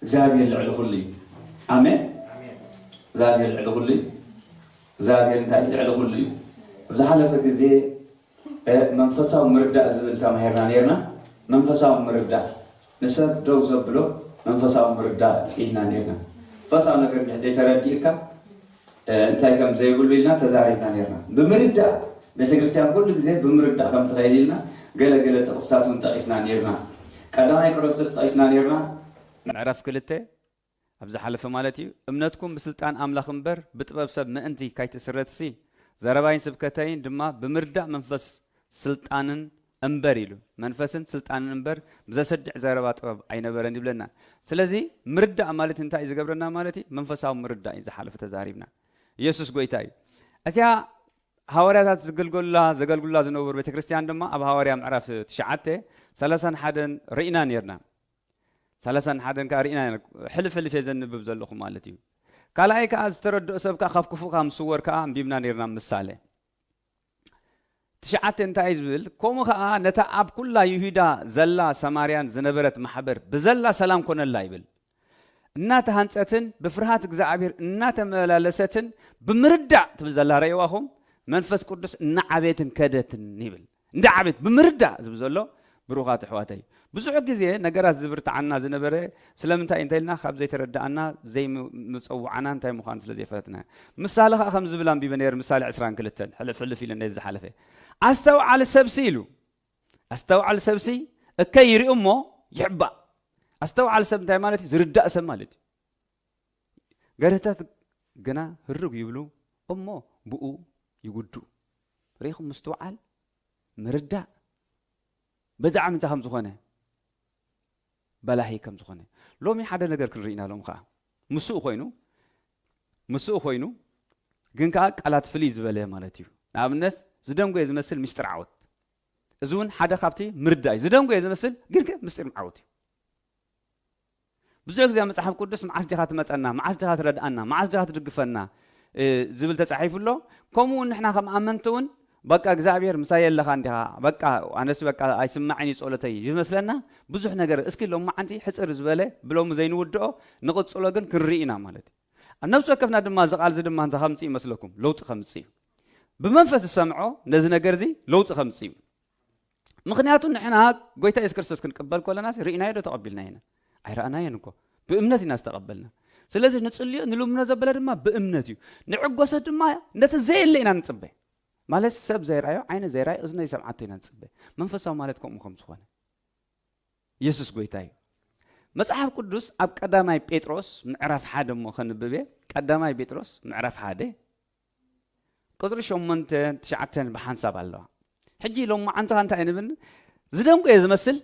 እግዚኣብሔር ልዕሊ ኩሉ እዩ። ኣሜን። እግዚኣብሔር ልዕሊ ኩሉ እዩ። እግዚኣብሔር እንታይ እዩ? ልዕሊ ኩሉ እዩ። ኣብ ዝሓለፈ ግዜ መንፈሳዊ ምርዳእ ዝብል ተማሂርና ነርና። መንፈሳዊ ምርዳእ ንሰብ ደው ዘብሎ መንፈሳዊ ምርዳእ ኢልና ነርና። መንፈሳዊ ነገር እንድሕር ዘይተረዲእካ እንታይ ከም ዘይብሉ ኢልና ተዛሪብና ነርና። ብምርዳእ ቤተክርስትያን ኩሉ ግዜ ብምርዳእ ከም ትኸይድ ኢልና ገለ ገለ ጥቕስታት እውን ጠቒስና ነርና። ቀዳማይ ቆሮንቶስ ጠቒስና ነርና። ምዕራፍ ክልተ ኣብ ዝሓለፈ ማለት እዩ። እምነትኩም ብስልጣን ኣምላኽ እምበር ብጥበብ ሰብ ምእንቲ ካይትስረትሲ፣ ዘረባይን ስብከተይን ድማ ብምርዳእ መንፈስ ስልጣንን እምበር ኢሉ። መንፈስን ስልጣንን እምበር ብዘሰድዕ ዘረባ ጥበብ ኣይነበረን ይብለና። ስለዚ ምርዳእ ማለት እንታይ እዩ ዝገብረና ማለት እዩ? መንፈሳዊ ምርዳእ እዩ። ዝሓለፈ ተዛሪብና። ኢየሱስ ጎይታ እዩ። እቲያ ሃዋርያታት ዝገልገሉላ፣ ዘገልግሉላ ዝነበሩ ቤተክርስትያን ድማ ኣብ ሃዋርያ ምዕራፍ ትሽዓተ፣ ሰላሳን ሓደን ርኢና ነርና። ሰላሳን ሓደን ከኣ ርኢና ነርና። ሕልፍ ሕልፍ እየ ዘንብብ ዘለኹ ማለት እዩ። ካልኣይ ከኣ ዝተረድኦ ሰብ ከኣ ካብ ክፉእ ከም ዝስወር ከኣ ኣንቢብና ነርና ምሳሌ። ትሽዓተ እንታይ እዩ ዝብል? ከምኡ ከኣ ነታ ኣብ ኩላ ይሁዳ ዘላ ሰማርያን ዝነበረት ማሕበር ብዘላ ሰላም ኮነላ ይብል። እናተሃንጸትን ብፍርሃት እግዚኣብሔር እናተመላለሰትን ብምርዳእ ትብል ዘላ ረእይዋኹም መንፈስ ቅዱስ እናዓበየትን ከደትን ይብል። እንዳዓበየት ብምርዳእ ዝብል ዘሎ ብሩኻት ኣሕዋተይ። ብዙሕ ግዜ ነገራት ዝብርትዓና ዝነበረ ስለምንታይ እንተኢልና ካብ ዘይተረዳኣና ዘይምጸውዓና እንታይ ምዃኑ ስለ ዘይፈለጥና። ምሳሌ ከኣ ከም ዝብል ኣንቢበ ነይር ምሳሌ ዕስራን ክልተን ሕልፍ ሕልፍ ኢለ ነዚ ዝሓለፈ። ኣስተውዓሊ ሰብሲ ኢሉ። ኣስተውዓሊ ሰብሲ እከይ ይርኢ እሞ ይሕባእ። ኣስተውዓሊ ሰብ እንታይ ማለት እዩ? ዝርዳእ ሰብ ማለት እዩ። ገርህታት ግና ህርግ ይብሉ እሞ ብኡ ይጉዱ። ርኢኹም ምስትውዓል ምርዳእ ብጣዕሚ እንታይ ከም ዝኾነ በላሂ ከም ዝኾነ። ሎሚ ሓደ ነገር ክንርኢ ኢና ሎም ከኣ ምስኡ ኮይኑ ምስኡ ኮይኑ ግን ከኣ ቃላት ፍልይ ዝበለ ማለት እዩ። ንኣብነት ዝደንጎየ ዝመስል ምስጢር ዓወት። እዚ እውን ሓደ ካብቲ ምርዳእ እዩ። ዝደንጎየ ዝመስል ግን ከ ምስጢር ዓወት እዩ። ብዙሕ ግዜ ኣብ መጽሓፍ ቅዱስ መዓስ ዲኻ ትመጸና፣ መዓስ ዲኻ ትረድኣና፣ መዓስ ዲኻ ትድግፈና ዝብል ተጻሒፉ ኣሎ። ከምኡ እውን ንሕና ከም ኣመንቲ እውን በቃ እግዚኣብሔር ምሳይ የለኻ እንዲኻ፣ በቃ ኣነስ በቃ ኣይስማዕን እዩ ጸሎተይ ዝመስለና ብዙሕ ነገር። እስኪ ሎማዓንቲ ሕጽር ዝበለ ብሎሚ ዘይንውድኦ ንቕጽሎ ግን ክንርኢ ኢና ማለት እዩ። ኣብ ነፍሲ ወከፍና ድማ እዚ ቃል እዚ ድማ እንታይ ከምጽእ ይመስለኩም? ለውጢ ከምጽእ እዩ። ብመንፈስ ዝሰምዖ ነዚ ነገር እዚ ለውጢ ከምጽእ እዩ። ምኽንያቱ ንሕና ጎይታ የሱስ ክርስቶስ ክንቅበል ከለና ርኢናዮ ዶ ተቐቢልናዮ ኢና? ኣይረኣናዮን እኮ። ብእምነት ኢና ዝተቐበልና። ስለዚ ንጽልዮ ንልምኖ ዘበለ ድማ ብእምነት እዩ። ንዕጎሰ ድማ ነቲ ዘየለ ኢና ንጽበ። ማለት ሰብ ዘይረኣዮ፣ ዓይኒ ዘይረኣዮ፣ እዝኒ ዘይሰምዓቶ ኢና ንጽበ። መንፈሳዊ ማለት ከምኡ ከም ዝኾነ። ኢየሱስ ጎይታ እዩ። መጽሓፍ ቅዱስ ኣብ ቀዳማይ ጴጥሮስ ምዕራፍ ሓደ እሞ ከንብብ እየ። ቀዳማይ ጴጥሮስ ምዕራፍ ሓደ ቁጽሪ ሸሞንተ ትሽዓተን ብሓንሳብ ኣለዋ። ሕጂ ሎማዓንቲ እንታይ ንብል? ዝደንጎየ ዝመስል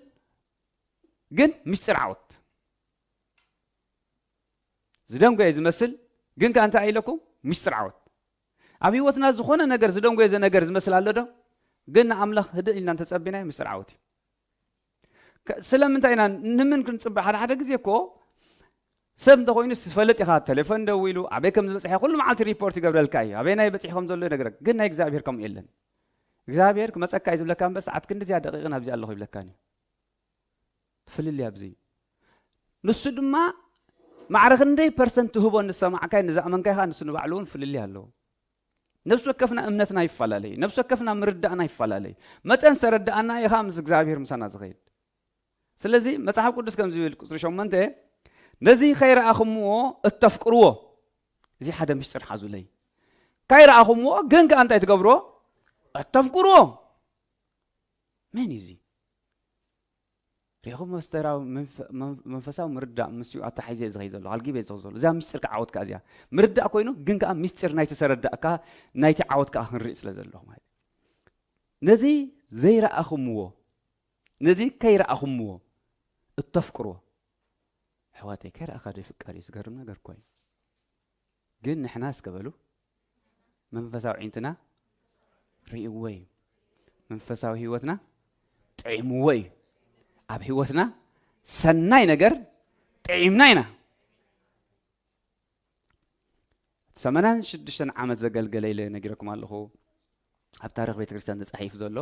ግን ምስጢር ዓወት። ዝደንጎየ ዝመስል ግን ከኣ እንታይ ኢለኩም? ምስጢር ዓወት። ኣብ ህይወትና ዝኾነ ነገር ዝደንጎየ ነገር ዝመስል ኣሎ ዶ? ግን ንኣምላኽ ህድእ ኢልና እንተጸቢናዮ ምስጢር ዓወት እዩ። ከ-፣ ስለምንታይ ኢና ንምን ክንጽበ? ሓደ ሓደ ግዜ እኮ ሰብ እንተኾይኑ ትፈልጥ ኢኻ፣ ቴሌፎን ደዊሉ ኣበይ ከም ዝበጽሐ ኩሉ መዓልቲ ሪፖርት ይገብረልካ እዩ። ኣበይ ናይ በጺሑ ከም ዘሎ ይነግረካ። ግን ናይ እግዚኣብሔር ከምኡ የለን። እግዚኣብሔር ክመጸካ እዩ ዝብለካ እምበር ሰዓት ክንድዚያ ደቂቕን ኣብዚ ኣለኹ ይብለካን እዩ። ፍልልይ ኣብዚ እዩ። ንሱ ድማ ማዕረ ክንደይ ፐርሰንት ትህቦ ንዝሰማዕካይ ንዝኣመንካይ ኸኣ ንሱ ንባዕሉ እውን ፍልልይ ኣለዎ። ነፍሲ ወከፍና እምነትና ይፈላለ እዩ። ነፍሲ ወከፍና ምርዳእና ይፈላለ እዩ። መጠን ዝተረዳእና እዩ ኸኣ ምስ እግዚኣብሔር ምሳና ዝኸይድ። ስለዚ መጽሓፍ ቅዱስ ከም ዝብል ቁጽሪ ሸሞንተ፣ ነዚ ከይረኣኹምዎ እተፍቅርዎ፣ እዚ ሓደ ምስጢር ሓዙለይ፣ ከይረኣኹምዎ ግን ከኣ እንታይ ትገብርዎ? እተፍቅርዎ። መን እዩ እዚ? ሪኹም መስተራዊ መንፈ-፣ መንፈ-፣ መንፈሳዊ ምርዳእ ምስኡ ኣተሓሒዘ ዝኸይ ዘሎ ኣልጊበ ዝኸይ ዘሎ እዚኣ ምስጢር ክዓወትካ እዚኣ ምርዳእ ኮይኑ ግን ከኣ ምስጢር ናይቲ ሰረዳእካ ናይቲ ዓወት ከኣ ክንርኢ ስለ ዘለኹ ማለት እዩ። ነዚ ዘይረኣኹምዎ፣ ነዚ ከይረኣኹምዎ እተፍቅርዎ፣ ኣሕዋተይ፣ ከይረኣኻ ዘይፍቀር እዩ። ዝገርም ነገር እኮ እዩ። ግን ንሕና እስከ በሉ፣ መንፈሳዊ ዒንትና ርእይዎ እዩ። መንፈሳዊ ህይወትና ጥዒምዎ እዩ። ኣብ ህይወትና ሰናይ ነገር ጥዒምና ኢና። ሰማንያን ሽዱሽተን ዓመት ዘገልገለ ኢለ ነጊረኩም ኣለኹ። ኣብ ታሪኽ ቤተክርስትያን ተጻሒፉ ዘሎ።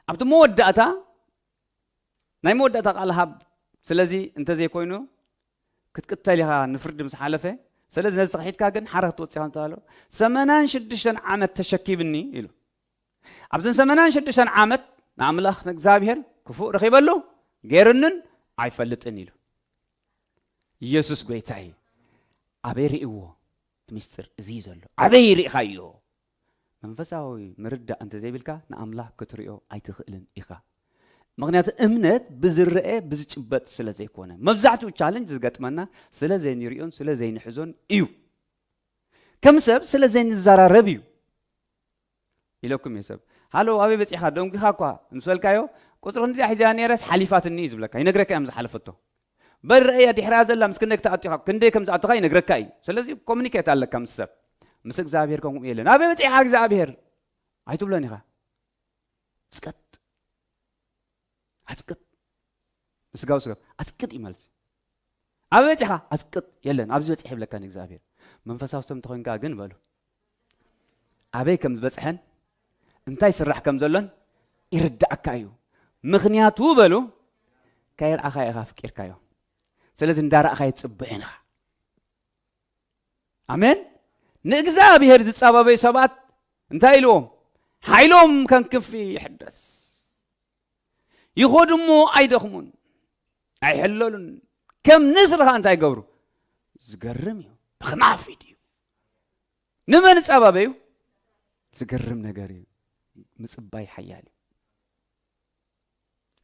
ኣብቲ መወዳእታ፣ ናይ መወዳእታ ቃል ሃብ። ስለዚ እንተዘይኮይኑ፣ ክትቅተል ኢኻ ንፍርዲ ምስ ሓለፈ፣ ስለዚ ነዚ ተኽሒድካ ግን ሓራ ክትወጽእ ኢኻ እንተባህሎ፣ ሰመናን ሽዱሽተን ዓመት ተሸኪምኒ ኢሉ። ኣብዘን ሰመናን ሽዱሽተን ዓመት ንኣምላኽ ንእግዚኣብሔር ክፉእ ረኺበሉ ገይሩንን ኣይፈልጥን ኢሉ። ኢየሱስ ጎይታ እዩ። ኣበይ ርእይዎ? እቲ ምስጢር እዚ እዩ ዘሎ። ኣበይ ርኢኻዮ? መንፈሳዊ ምርዳእ እንተዘይብልካ ንኣምላኽ ክትርእዮ ኣይትኽእልን ኢኻ። ምኽንያቱ እምነት ብዝረአ ብዝጭበጥ ስለ ዘይኮነ፣ መብዛሕትኡ ቻለንጅ ዝገጥመና ስለ ዘይንርእዮን ስለ ዘይንሕዞን እዩ። ከም ሰብ ስለ ዘይንዘራረብ እዩ። ኢለኩም እየ ሰብ። ሃሎ፣ ኣበይ በጺሕካ? ደንጒኻ እኳ ምስ በልካዮ፣ ቁጽሪ ክንዲኣ ሒዘያ ነይረስ ሓሊፋትኒ እዩ ዝብለካ። ይነግረካ እዮም ዝሓለፈቶ። በል ረእያ ድሕሪያ ዘላ ምስ ክንደይ ክትኣቱ ኢኻ፣ ክንደይ ከም ዝኣቱኻ ይነግረካ እዩ። ስለዚ ኮሙኒኬት ኣለካ ምስ ሰብ። ምስ እግዚኣብሔር ከምኡ የለን። ኣበይ በጺሕካ እግዚኣብሔር? ኣይትብሎን ኢኻ። ኣጽቅጥ። ኣጽቅጥ። ንስጋዊ ስጋብ ኣጽቅጥ እዩ ማለት እዩ። ኣበይ በጺሕካ? ኣጽቅጥ። የለን፣ ኣብዚ በጺሐ ይብለካ ንእግዚኣብሔር። መንፈሳዊ ሰብ እንተኾይንካ ግን በሉ፣ ኣበይ ከም ዝበጽሐን እንታይ ስራሕ ከም ዘሎን ይርዳእካ እዩ። ምኽንያቱ በሉ፣ ከይረኣኻ ኢኻ ኣፍቂርካዮ። ስለዚ እንዳረኣኻዮ ትጽበየን ኢኻ። ኣሜን። ንእግዚኣብሔር ዝጸባበዩ ሰባት እንታይ ኢልዎም? ሓይሎም ከም ክንፊ ይሕደስ። ይኸዱ እሞ ኣይደኽሙን፣ ኣይሕለሉን። ከም ንስሪ ኸኣ እንታይ ይገብሩ? ዝገርም እዩ። ብኽናፊ ድዩ? ንመን ጸባበዩ? ዝገርም ነገር እዩ። ምጽባይ ሓያል እዩ።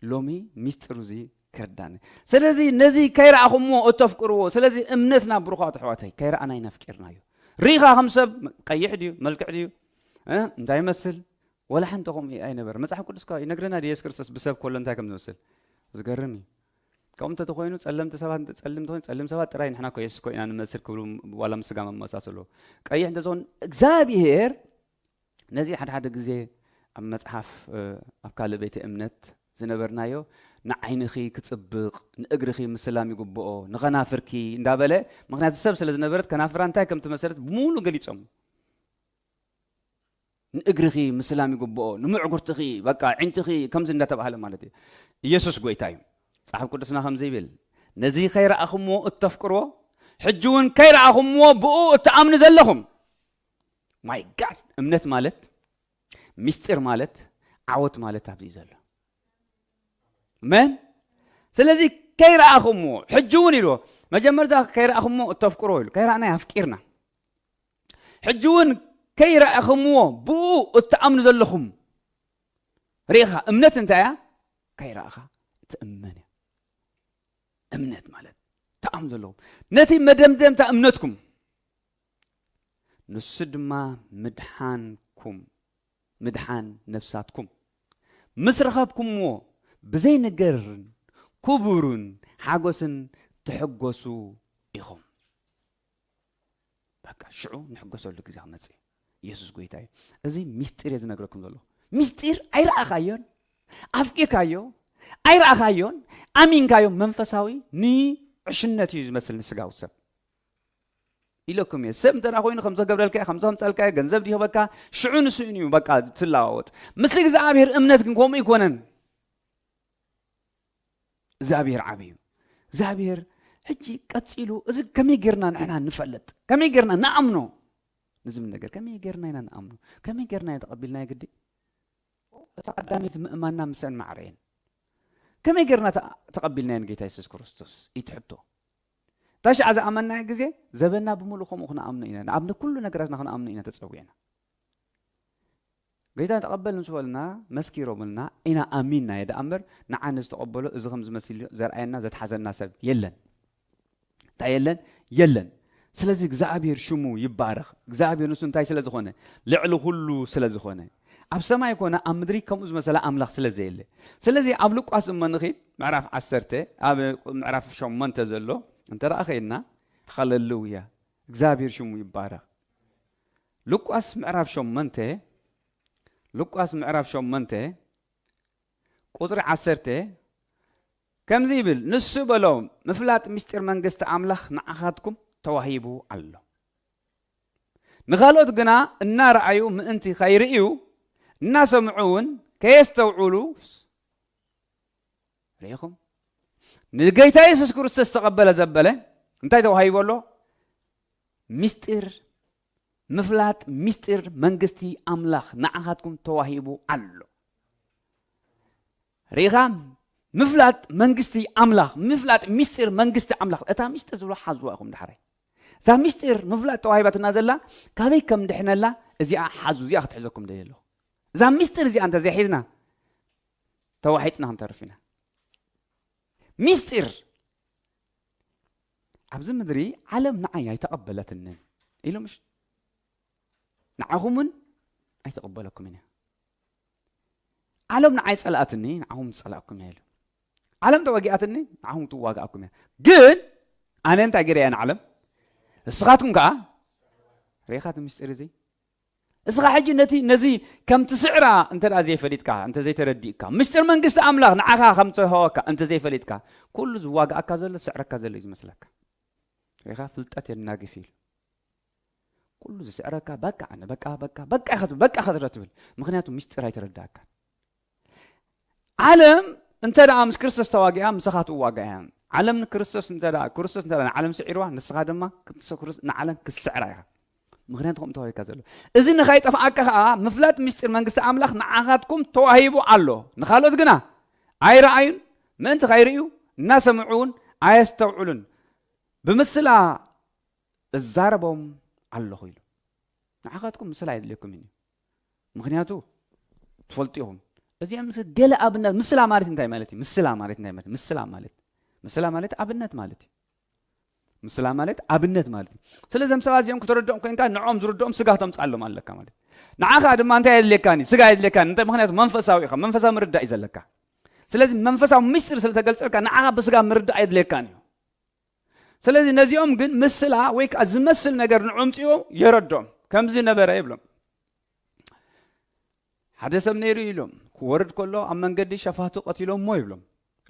ሎሚ ሚስጥሩ እዚ ክርዳኒ። ስለዚ ነዚ ከይረኣኹምዎ እተፍቅርዎ። ስለዚ እምነትና ብሩኻት ኣሕዋተይ ከይረኣና ኢና ኣፍቂርናዮ። ርኢኻ ከም ሰብ ቀይሕ ድዩ? መልክዕ ድዩ? እ? እንታይ ይመስል? ወላ ሓንቲ ከምኡ ኣይነበረ። መጽሓፍ ቅዱስ እኳ ይነግረና ድዩ የሱስ ክርስቶስ ብሰብ ከሎ እንታይ ከም ዝመስል? ዝገርም እዩ። ከምኡ እንተተኾይኑ ጸለምቲ ሰባት፣ ጸሊም እንተኾይኑ ጸሊም ሰባት ጥራይ ንሕና እኮ የሱስ እኮ ኢና ንመስል ክብሉ ዋላ ምስ ስጋ መመሳሰሉ። ቀይሕ እንተዝኾን እግዚኣብሔር ነዚ ሓደ ሓደ ግዜ ኣብ መጽሓፍ፣ እ፣ ኣብ ካልእ ቤተ እምነት ዝነበርናዮ ንዓይንኺ ክጽብቕ፣ ንእግርኺ ምስላም ይግብኦ፣ ንኸናፍርኪ እንዳበለ፣ ምኽንያቱ ሰብ ስለ ዝነበረት ከናፍራ እንታይ ከም ትመሰለት ብሙሉ ገሊጾም። ንእግርኺ ምስላም ይግብኦ፣ ንምዕጉርትኺ፣ በቃ፣ ዕንትኺ ከምዚ እንዳተባህለ ማለት እዩ። ኢየሱስ ጎይታ እዩ። መጽሓፍ ቅዱስና ከምዚ ይብል፣ "ነዚ ከይረኣኹምዎ እተፍቅርዎ፣ ሕጂ እውን ከይረኣኹምዎ ብኡ እትኣምኑ ዘለኹም።" ማይ ጋድ፣ እምነት ማለት፣ ምስጢር ማለት፣ ዓወት ማለት ኣብዚ እዩ ዘሎ። ኣሜን። ስለዚ ከይረኣኹምዎ፣ ሕጂ እውን ኢልዎ፣ መጀመርታ ከይረኣኹምዎ እተፍቅርዎ ኢሉ፣ ከይረኣናዮ ኣፍቂርና። ሕጂ እውን ከይረኣኹምዎ ብኡ እትኣምኑ ዘለኹም። ርኢኻ፣ እምነት እንታይ እያ? ከይረኣኻ እትእመን እያ። እምነት ማለት ትኣምኑ ዘለኹም። ነቲ መደምደምታ እምነትኩም፣ ንሱ ድማ ምድሓንኩም፣ ምድሓን ነፍሳትኩም። ምስ ረኸብኩምዎ ብዘይንገርን ክቡርን ሓጎስን ትሕጎሱ ኢኹም። በቃ ሽዑ ንሕጎሰሉ ግዜ ክመጽእ እዩ። ኢየሱስ ጎይታ እዩ። እዚ ሚስጢር እየ ዝነግረኩም ዘለኹ። ሚስጢር ኣይረኣኻዮን፣ ኣፍቂርካዮ፣ ኣይረኣኻዮን፣ ኣሚንካዮ፣ መንፈሳዊ ንዕሽነት እዩ ዝመስል ንስጋዊ ሰብ። ኢለኩም እየ። ሰብ እንተ ደኣ ኮይኑ ከምዚ ክገብረልካ እየ፣ ከምዚ ከምጸልካ እየ፣ ገንዘብ ድዩ ክህበካ፣ ሽዑ ንስኡ እዩ በቃ ትለዋወጥ። ምስ እግዚኣብሔር እምነት ግን ከምኡ ኣይኮነን። እግዚኣብሔር ዓቢ እዩ። እግዚኣብሔር ሕጂ ቀጺሉ እዚ ከመይ ጌርና ንሕና ንፈልጥ? ከመይ ጌርና ንኣምኖ? ነዚ ምን ነገር ከመይ ጌርና ኢና ንኣምኖ? ከመይ ጌርና ኢና ተቐቢልናዮ ግዲ? እታ ቀዳመይቲ ምእማንና ምስአን ማዕረ እየን። ከመይ ጌርና ተኣ-፣ ተቐቢልናዮ ንጌታ የሱስ ክርስቶስ? ኢቲ ሕቶ። እታ ሽዓ ዝኣመንናዮ ግዜ ዘበንና ብምሉእ ከምኡ ክንኣምኖ ኢና። ንኣብነት ኩሉ ነገራትና ክንኣምኖ ኢና ተጸዊዕና። ጌታ ተቐበል ምስ በሉና፣ መስኪሮምልና ኢና ኣሚንናዮ ደኣ እምበር፣ ንዓ ንዝተቐበሎ እዚ ከም ዝመስል ዘርኣየና ዘትሓዘና ሰብ የለን። እንታይ የለን? የለን። ስለዚ እግዚኣብሔር ሽሙ ይባረኽ። እግዚኣብሔር ንሱ እንታይ ስለ ዝኾነ? ልዕሊ ኩሉ ስለ ዝኾነ። ኣብ ሰማይ ኮነ ኣብ ምድሪ ከምኡ ዝመሰለ ኣምላኽ ስለ ዘየለ። ስለዚ ኣብ ሉቃስ እሞ ንኺድ ምዕራፍ ዓሰርተ፣ ኣብ ምዕራፍ ሸሞንተ ዘሎ እንተ ደኣ ኸይድና፣ ሃሌሉያ፣ እግዚኣብሔር ሽሙ ይባረኽ። ሉቃስ ምዕራፍ ሸሞንተ፣ ሉቃስ ምዕራፍ ሸሞንተ ቁጽሪ ዓሰርተ ከምዚ ይብል፣ ንሱ በሎም፣ "ምፍላጥ ምስጢር መንግስቲ ኣምላኽ ንዓኻትኩም ተዋሂቡ ኣሎ። ንኻልኦት ግና እናረኣዩ ምእንቲ ከይርእዩ፣ እናሰምዑ እውን ከየስተውዕሉ" ርኢኹም? ንጌታ የሱስ ክርስቶስ ዝተቐበለ ዘበለ፣ እንታይ ተዋሂቡ ኣሎ? ምስጢር ምፍላጥ ምስጢር መንግስቲ ኣምላኽ ንዓኻትኩም ተዋሂቡ ኣሎ። ርኢኻ? ምፍላጥ መንግስቲ ኣምላኽ፣ ምፍላጥ ምስጢር መንግስቲ ኣምላኽ። እታ ምስጢር ዝብሎ ሓዝዋ ኢኹም ዳሕራይ። እዛ ምስጢር ምፍላጥ ተዋሂባትና ዘላ፣ ካበይ ከም ድሕነላ፣ እዚኣ ሓዙ፣ እዚኣ ክትሕዘኩም ደልየ ኣለኹ። እዛ ምስጢር እዚኣ እንተዘይሒዝና፣ ተዋሒጥና ክንተርፍ ኢና። ምስጢር ኣብዚ ምድሪ ዓለም ንዓይ ኣይተቐበለትንን ኢሉ፣ ምሽ ንዓኹምን ኣይተቐበለኩምን እያ። ዓለም ንዓይ ጸላእትኒ፣ ንዓኹም ትጸላእኩም እያ ኢሉ። ዓለም ተዋጊኣትኒ፣ ንዓኹም ትዋጋኣኩም እያ። ግን ኣነ እንታይ ገይረ እያ ንዓለም? ንስኻትኩም ከኣ ርኢኻ እቲ ምስጢር እዚ። እስኻ ሕጂ ነቲ፣ ነዚ ከም ትስዕራ እንተ ደኣ ዘይፈሊጥካ፣ እንተ ዘይተረዲእካ፣ ምስጢር መንግስቲ ኣምላኽ ንዓኻ ከም ትህወካ እንተ ዘይፈሊጥካ፣ ኩሉ ዝዋጋኣካ ዘሎ፣ ዝስዕረካ ዘሎ እዩ ዝመስለካ። ርኢኻ? ፍልጠት የናግፍ ኢሉ። ኩሉ ዝስዕረካ፣ በቃ ኣነ፣ በቃ፣ በቃ፣ በቃ ኢኻ ትብል፣ በቃ ኢኻ ትብል። ምኽንያቱ ምስጢር ኣይተረዳእካን። ዓለም እንተ ደኣ ምስ ክርስቶስ ተዋጊኣ፣ ምሳኻ ትዋጋእ እያ። ዓለም ንክርስቶስ እንተ ደኣ፣ ክርስቶስ እንተ ደኣ ንዓለም ስዒርዋ፣ ንስኻ ድማ ንዓለም ክትስዕራ ኢኻ። ምኽንያቱ ከምኡ ተዋሂብካ ዘሎ። እዚ ንኸይጠፍኣካ ኸኣ፣ ምፍላጥ ምስጢር መንግስቲ ኣምላኽ ንዓኻትኩም ተዋሂቡ ኣሎ። ንኻልኦት ግና ኣይረኣዩን፣ ምእንቲ ከይርእዩ እናሰምዑ እውን ኣየስተውዕሉን። ብምስላ እዛረቦም ኣለኹ ኢሉ። ንዓኻትኩም ምስላ ኣየድልየኩምን እዩ። ምኽንያቱ ትፈልጡ ኢኹም። እዚኦም ምስ ገለ ኣብነት፣ ምስላ ማለት እንታይ ማለት እዩ? ምስላ ማለት እንታይ ማለት? ምስላ ማለት፣ ምስላ ማለት ኣብነት ማለት እዩ። ምስላ ማለት ኣብነት ማለት እዩ። ስለዚ እዞም ሰባት እዚኦም ክተረድኦም ኮይንካ፣ ንዕኦም ዝርድኦም ስጋ ተምጽኣሎም ኣለካ ማለት እዩ። ንዓኻ ድማ እንታይ የድልየካን እዩ? ስጋ የድልየካን። እንታይ? ምኽንያቱ መንፈሳዊ ኢኻ። መንፈሳዊ ምርዳእ እዩ ዘለካ። ስለዚ መንፈሳዊ ምስጢር ስለ ተገልጸልካ፣ ንዓኻ ብስጋ ምርዳእ ኣየድልየካን እዩ። ስለዚ ነዚኦም ግን ምስላ ወይ ከኣ ዝመስል ነገር ንዕምጽኡ የረድኦም። ከምዚ ነበረ ይብሎም። ሓደ ሰብ ነይሩ ኢሎም፣ ክወርድ ከሎ ኣብ መንገዲ ሸፋቱ ቀቲሎሞ ይብሎም።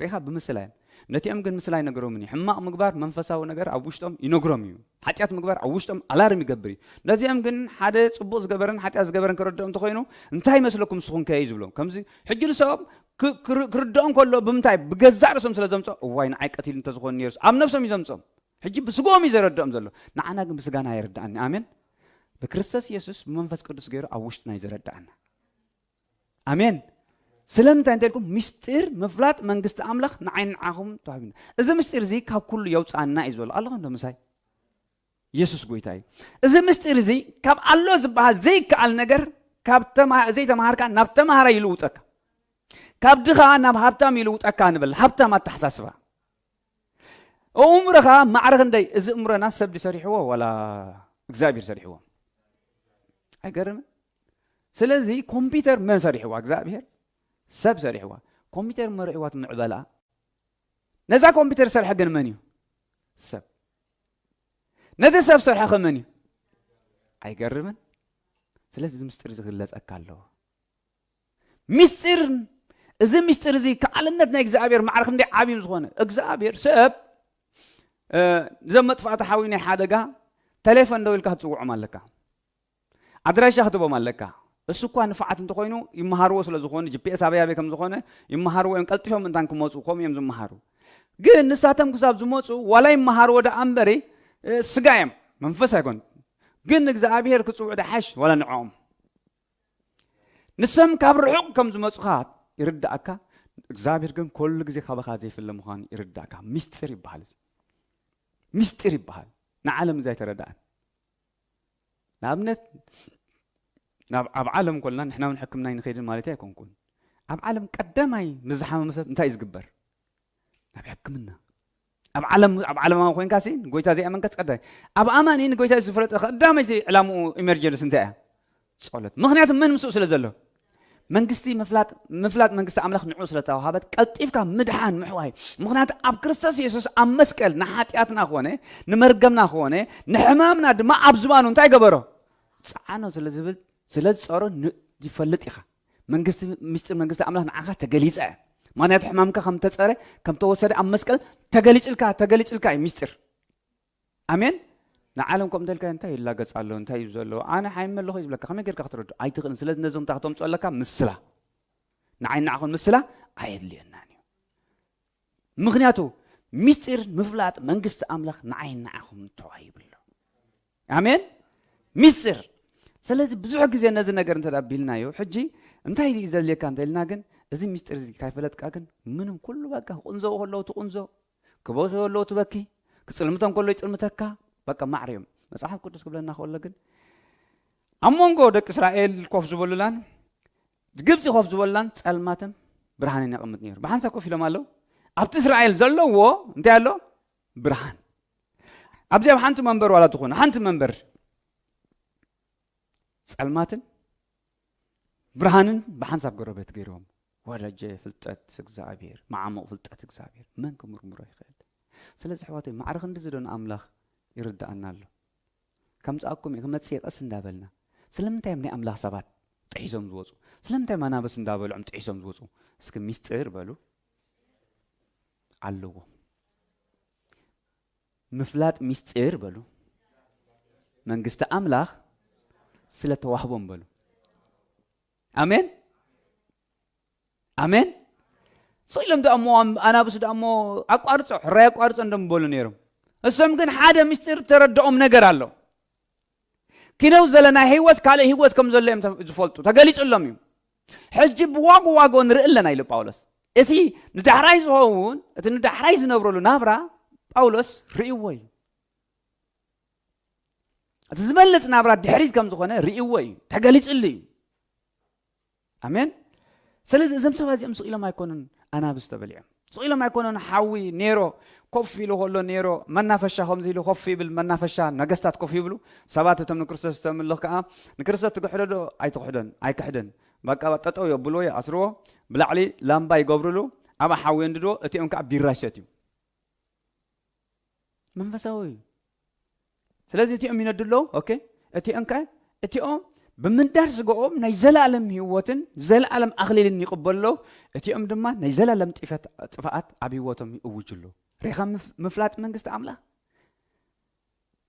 ርኢኻ? ብምስላ እዮም። ነቲኦም ግን ምስላ ኣይነግሮምን እዩ። ሕማቕ ምግባር መንፈሳዊ ነገር ኣብ ውሽጦም ይነግሮም እዩ። ሓጢኣት ምግባር ኣብ ውሽጦም ኣላርም ይገብር እዩ። ነዚኦም ግን ሓደ ጽቡቕ ዝገበረን ሓጢኣት ዝገበረን ክረድኦም እንተኾይኑ፣ እንታይ ይመስለኩም ንስኹም ከ እዩ ዝብሎም። ከምዚ ሕጂ ንሶም ክ-፣ ክር-፣ ክርድኦም ከሎ ብምንታይ? ብገዛእ ርእሶም ስለ ዘምጽኦ፣ እዋይ ንዓይ ቀቲሉ እንተዝኾን ነይሩስ፣ ኣብ ነብሶም እዩ ዘምጽኦም። ሕጂ ብስግኦም እዩ ዘረድኦም ዘሎ። ንዓና ግን ብስጋና ኣይርድኣን። ኣሜን። ብክርስቶስ የሱስ ብመንፈስ ቅዱስ ገይሩ ኣብ ውሽጥና እዩ ዘረድኣና። ኣሜን። ስለምንታይ እንተ ኢልኩም፣ ምስጢር ምፍላጥ መንግስቲ ኣምላኽ ንዓይ ንዓኹም ተዋሂብና። እዚ ምስጢር እዚ ካብ ኩሉ የውጽኣና እዩ ዝበሎ። ኣለኹም ዶ ምሳይ? የሱስ ጎይታ እዩ። እዚ ምስጢር እዚ ካብ ኣሎ ዝበሃል ዘይከኣል ነገር፣ ካብ ተማ-፣ ዘይተማሃርካ ናብ ተማሃራይ ይልውጠካ። ካብ ድኻ ናብ ሃብታም ይልውጠካ ንብል። ሃብታም ኣተሓሳስባ። ኣእምሮኻ ማዕረ ክንደይ? እዚ ኣእምሮና ሰብ ድዩ ሰሪሕዎ ዋላ እግዚኣብሔር ሰሪሕዎ? ኣይገርምን? ስለዚ ኮምፒውተር መን ሰሪሕዋ? እግዚኣብሔር። ሰብ ሰሪሕዋ። ኮምፒውተር መሪሕዋ ትምዕበላ። ነዛ ኮምፒውተር ሰርሐ ግን መን እዩ? ሰብ። ነቲ ሰብ ሰርሐ ከ መን እዩ? ኣይገርምን? ስለዚ እዚ ምስጢር እዚ ክግለጸካ ኣለዎ። ምስጢር፣ እዚ ምስጢር እዚ ከኣልነት ናይ እግዚኣብሔር ማዕረ ክንደይ ዓብዩ ዝኾነ። እግዚኣብሔር ሰብ፣ እ፣ እዞም መጥፋእቲ ሓዊ ናይ ሓደጋ ተሌፎን ደው ኢልካ ክትጽውዖም ኣለካ። ኣድራሻ ክትቦም ኣለካ። እሱ እኳ ንፋዓት እንተኾይኑ ይመሃርዎ ስለ ዝኾኑ፣ ጂ ፒ ኤስ ኣበይ ኣበይ ከም ዝኾነ ይመሃርዎ እዮም። ቀልጢፎም እንታን ክመጹ ከምኡ እዮም ዝመሃሩ። ግን ንሳቶም ክሳብ ዝመጹ ዋላ ይመሃርዎ ደኣ እምበሪ፣ እ፣ ስጋ እዮም፣ መንፈስ ኣይኮን። ግን እግዚኣብሔር ክጽውዑ ደሓሽ ዋላ ንዕኦም። ንሶም ካብ ርሑቕ ከም ዝመጹኻ ይርዳእካ። እግዚኣብሔር ግን ኩሉ ግዜ ካባኻ ዘይፍለ ምዃኑ ይርዳእካ። ምስጢር ይበሃል እዚ። ምስጢር ይበሃል። ንዓለም እዚ ኣይተረድኣን። ንኣብነት፣ ናብ፣ ኣብ ዓለም ኮልና ንሕና እውን ሕክምና ኣይንኸይድን ማለት ኣይኮንኩን። ኣብ ዓለም ቀዳማይ ንዝሓመመ ሰብ እንታይ እዩ ዝግበር? ናብ ሕክምና። ኣብ ዓለም፣ ኣብ ዓለማዊ ኮይንካ ሲ ንጎይታ ዘይኣመንካ ቀዳይ። ኣብ ኣማኒ ንጎይታ ዝፈለጠ ቀዳመይቲ ዕላምኡ ኢመርጀንሲ እንታይ እያ? ጸሎት። ምኽንያቱ መን ምስኡ ስለ ዘሎ? መንግስቲ ምፍላጥ፣ ምፍላጥ መንግስቲ ኣምላኽ ንዑ ስለ ተዋሃበት ቀልጢፍካ ምድሓን ምሕዋይ። ምኽንያቱ ኣብ ክርስቶስ የሱስ ኣብ መስቀል ንሓጢኣትና ኮነ፣ ንመርገምና ኮነ፣ ንሕማምና ድማ ኣብ ዝባኑ እንታይ ገበሮ? ጸዓኖ ስለ ዝብል፣ ስለ ዝጸሮ ን-፣ ይፈልጥ ኢኻ። መንግስቲ፣ ምስጢር መንግስቲ ኣምላኽ ንዓኻ ተገሊጸ። ምኽንያቱ ሕማምካ ከም ተጸረ፣ ከም ተወሰደ ኣብ መስቀል ተገሊጽልካ፣ ተገሊጽልካ እዩ ምስጢር። ኣሜን። ንዓለም ከምኡ እንተልካ እንታይ ይላገጽ ኣሎ? እንታይ እዩ ዘሎ? ኣነ ሓይሚ ኣለኹ እዩ ዝብለካ። ከመይ ጌርካ ክትረድኦ? ኣይትኽእልን። ስለዚ ነዚ እንታይ ክተምጽኦ ኣለካ? ምስላ። ንዓይ ንዓኹም ምስላ ኣየድልየናን እዩ። ምኽንያቱ ምስጢር ምፍላጥ መንግስቲ ኣምላኽ ንዓይን ንዓኹም ተዋሂቡ ኣሎ። ኣሜን። ምስጢር። ስለዚ ብዙሕ ግዜ ነዚ ነገር እንተ ኣቢልናዮ፣ ሕጂ እንታይ እዩ ዘድልየካ እንተ ኢልና፣ ግን እዚ ምስጢር እዚ ካይፈለጥካ ግን ምንም፣ ኩሉ በቃ ክቕንዘው ከለዉ ትቕንዞ፣ ክበኪ ከለዉ ትበኪ፣ ክጽልምቶም ከለዉ ይጽልምተካ። በቃ ማዕረ እዮም። መጽሓፍ ቅዱስ ክብለና ከሎ ግን ኣብ መንጎ ደቂ እስራኤል ኮፍ ዝበሉላን ግብጺ ኮፍ ዝበሉላን ጸልማትን ብርሃንን የቐምጥ ነይሩ። ብሓንሳብ ኮፍ ኢሎም ኣለዉ። ኣብቲ እስራኤል ዘለዎ እንታይ ኣሎ? ብርሃን። ኣብዚ ኣብ ሓንቲ መንበር ዋላ ትኾነ ሓንቲ መንበር ጸልማትን ብርሃንን ብሓንሳብ ጎረቤት ገይርዎም። ወረጀ ፍልጠት እግዚኣብሔር፣ መዓሙቕ ፍልጠት እግዚኣብሔር መን ክምርምሮ ይኽእል? ስለዚ ኣሕዋተይ፣ ማዕረ ክንድዚ ዶ ንኣምላኽ ይርድኣና ኣሎ? ከምጽኣኩም እየ፣ ክመጽእ ቀስ እንዳበልና። ስለምንታይ እዮም ናይ ኣምላኽ ሰባት ጥሒሶም ዝወጹ? ስለምንታይ እዮም ኣናብስ እንዳበልዖም ጥሒሶም ዝወጹ? እስኪ ሚስጥር በሉ። ኣለዎ። ምፍላጥ ሚስጥር በሉ። መንግስቲ ኣምላኽ ስለ ተዋህቦም በሉ። ኣሜን፣ ኣሜን። ስቕ ኢሎም ደኣ እሞ ኣም-፣ ኣናብስ ደኣ እሞ ኣቋርጾ፣ ሕራይ ኣቋርጾ እንደምበሉ ነይሮም። እሶም ግን ሓደ ምስጢር ተረድኦም ነገር ኣሎ። ኪነው ዘለ ናይ ህይወት ካልእ ህይወት ከም ዘሎ እዮም ተ-፣ ዝፈልጡ፣ ተገሊጹሎም እዩ። ሕጂ ብዋጎ ዋጎ ንርኢ ኣለና ኢሉ ጳውሎስ። እቲ ንዳሕራይ ዝኸውን፣ እቲ ንዳሕራይ ዝነብረሉ ናብራ ጳውሎስ ርእይዎ እዩ። እቲ ዝበልጽ ናብራ ድሕሪት ከም ዝኾነ ርእይዎ እዩ፣ ተገሊጽሉ እዩ። ኣሜን። ስለዚ እዞም ሰባት እዚኦም ስቕ ኢሎም ኣይኮኑን ኣናብስ ተበሊዖም። ስቕ ኢሎም ኣይኮኑን ሓዊ ኔሮ ኮፍ ኢሉ ከሎ ኔሮ መናፈሻ ከምዚ ኢሉ ኮፍ ይብል፣ መናፈሻ ነገስታት ኮፍ ይብሉ። ሰባት እቶም ንክርስቶስ ዝተምልኽ ከኣ ንክርስቶስ ትክሕዶ ዶ ኣይትክሕዶን፣ ኣይክሕደን። በቃ ጠጠው የብልዎ፣ ይኣስርዎ፣ ብላዕሊ ላምባ ይገብርሉ፣ ኣብኣ ሓዊ የንድድዎ፣ እቲኦም ከኣ ቢራ ይሰትዩ። መንፈሳዊ እዩ። ስለዚ እቲኦም ይነዱ ኣለዉ። ኦኬ፣ እቲኦም ከ እቲኦም ብምንዳር ስጋኦም ናይ ዘላለም ህይወትን ዘላለም ኣኽሊልን ይቕበሉ ኣለዉ። እቲኦም ድማ ናይ ዘላለም ጥፈት-፣ ጥፍኣት ኣብ ህይወቶም ይእውጁ ኣለዉ። ሪኻ ምፍ-፣ ምፍላጥ መንግስቲ ኣምላኽ፣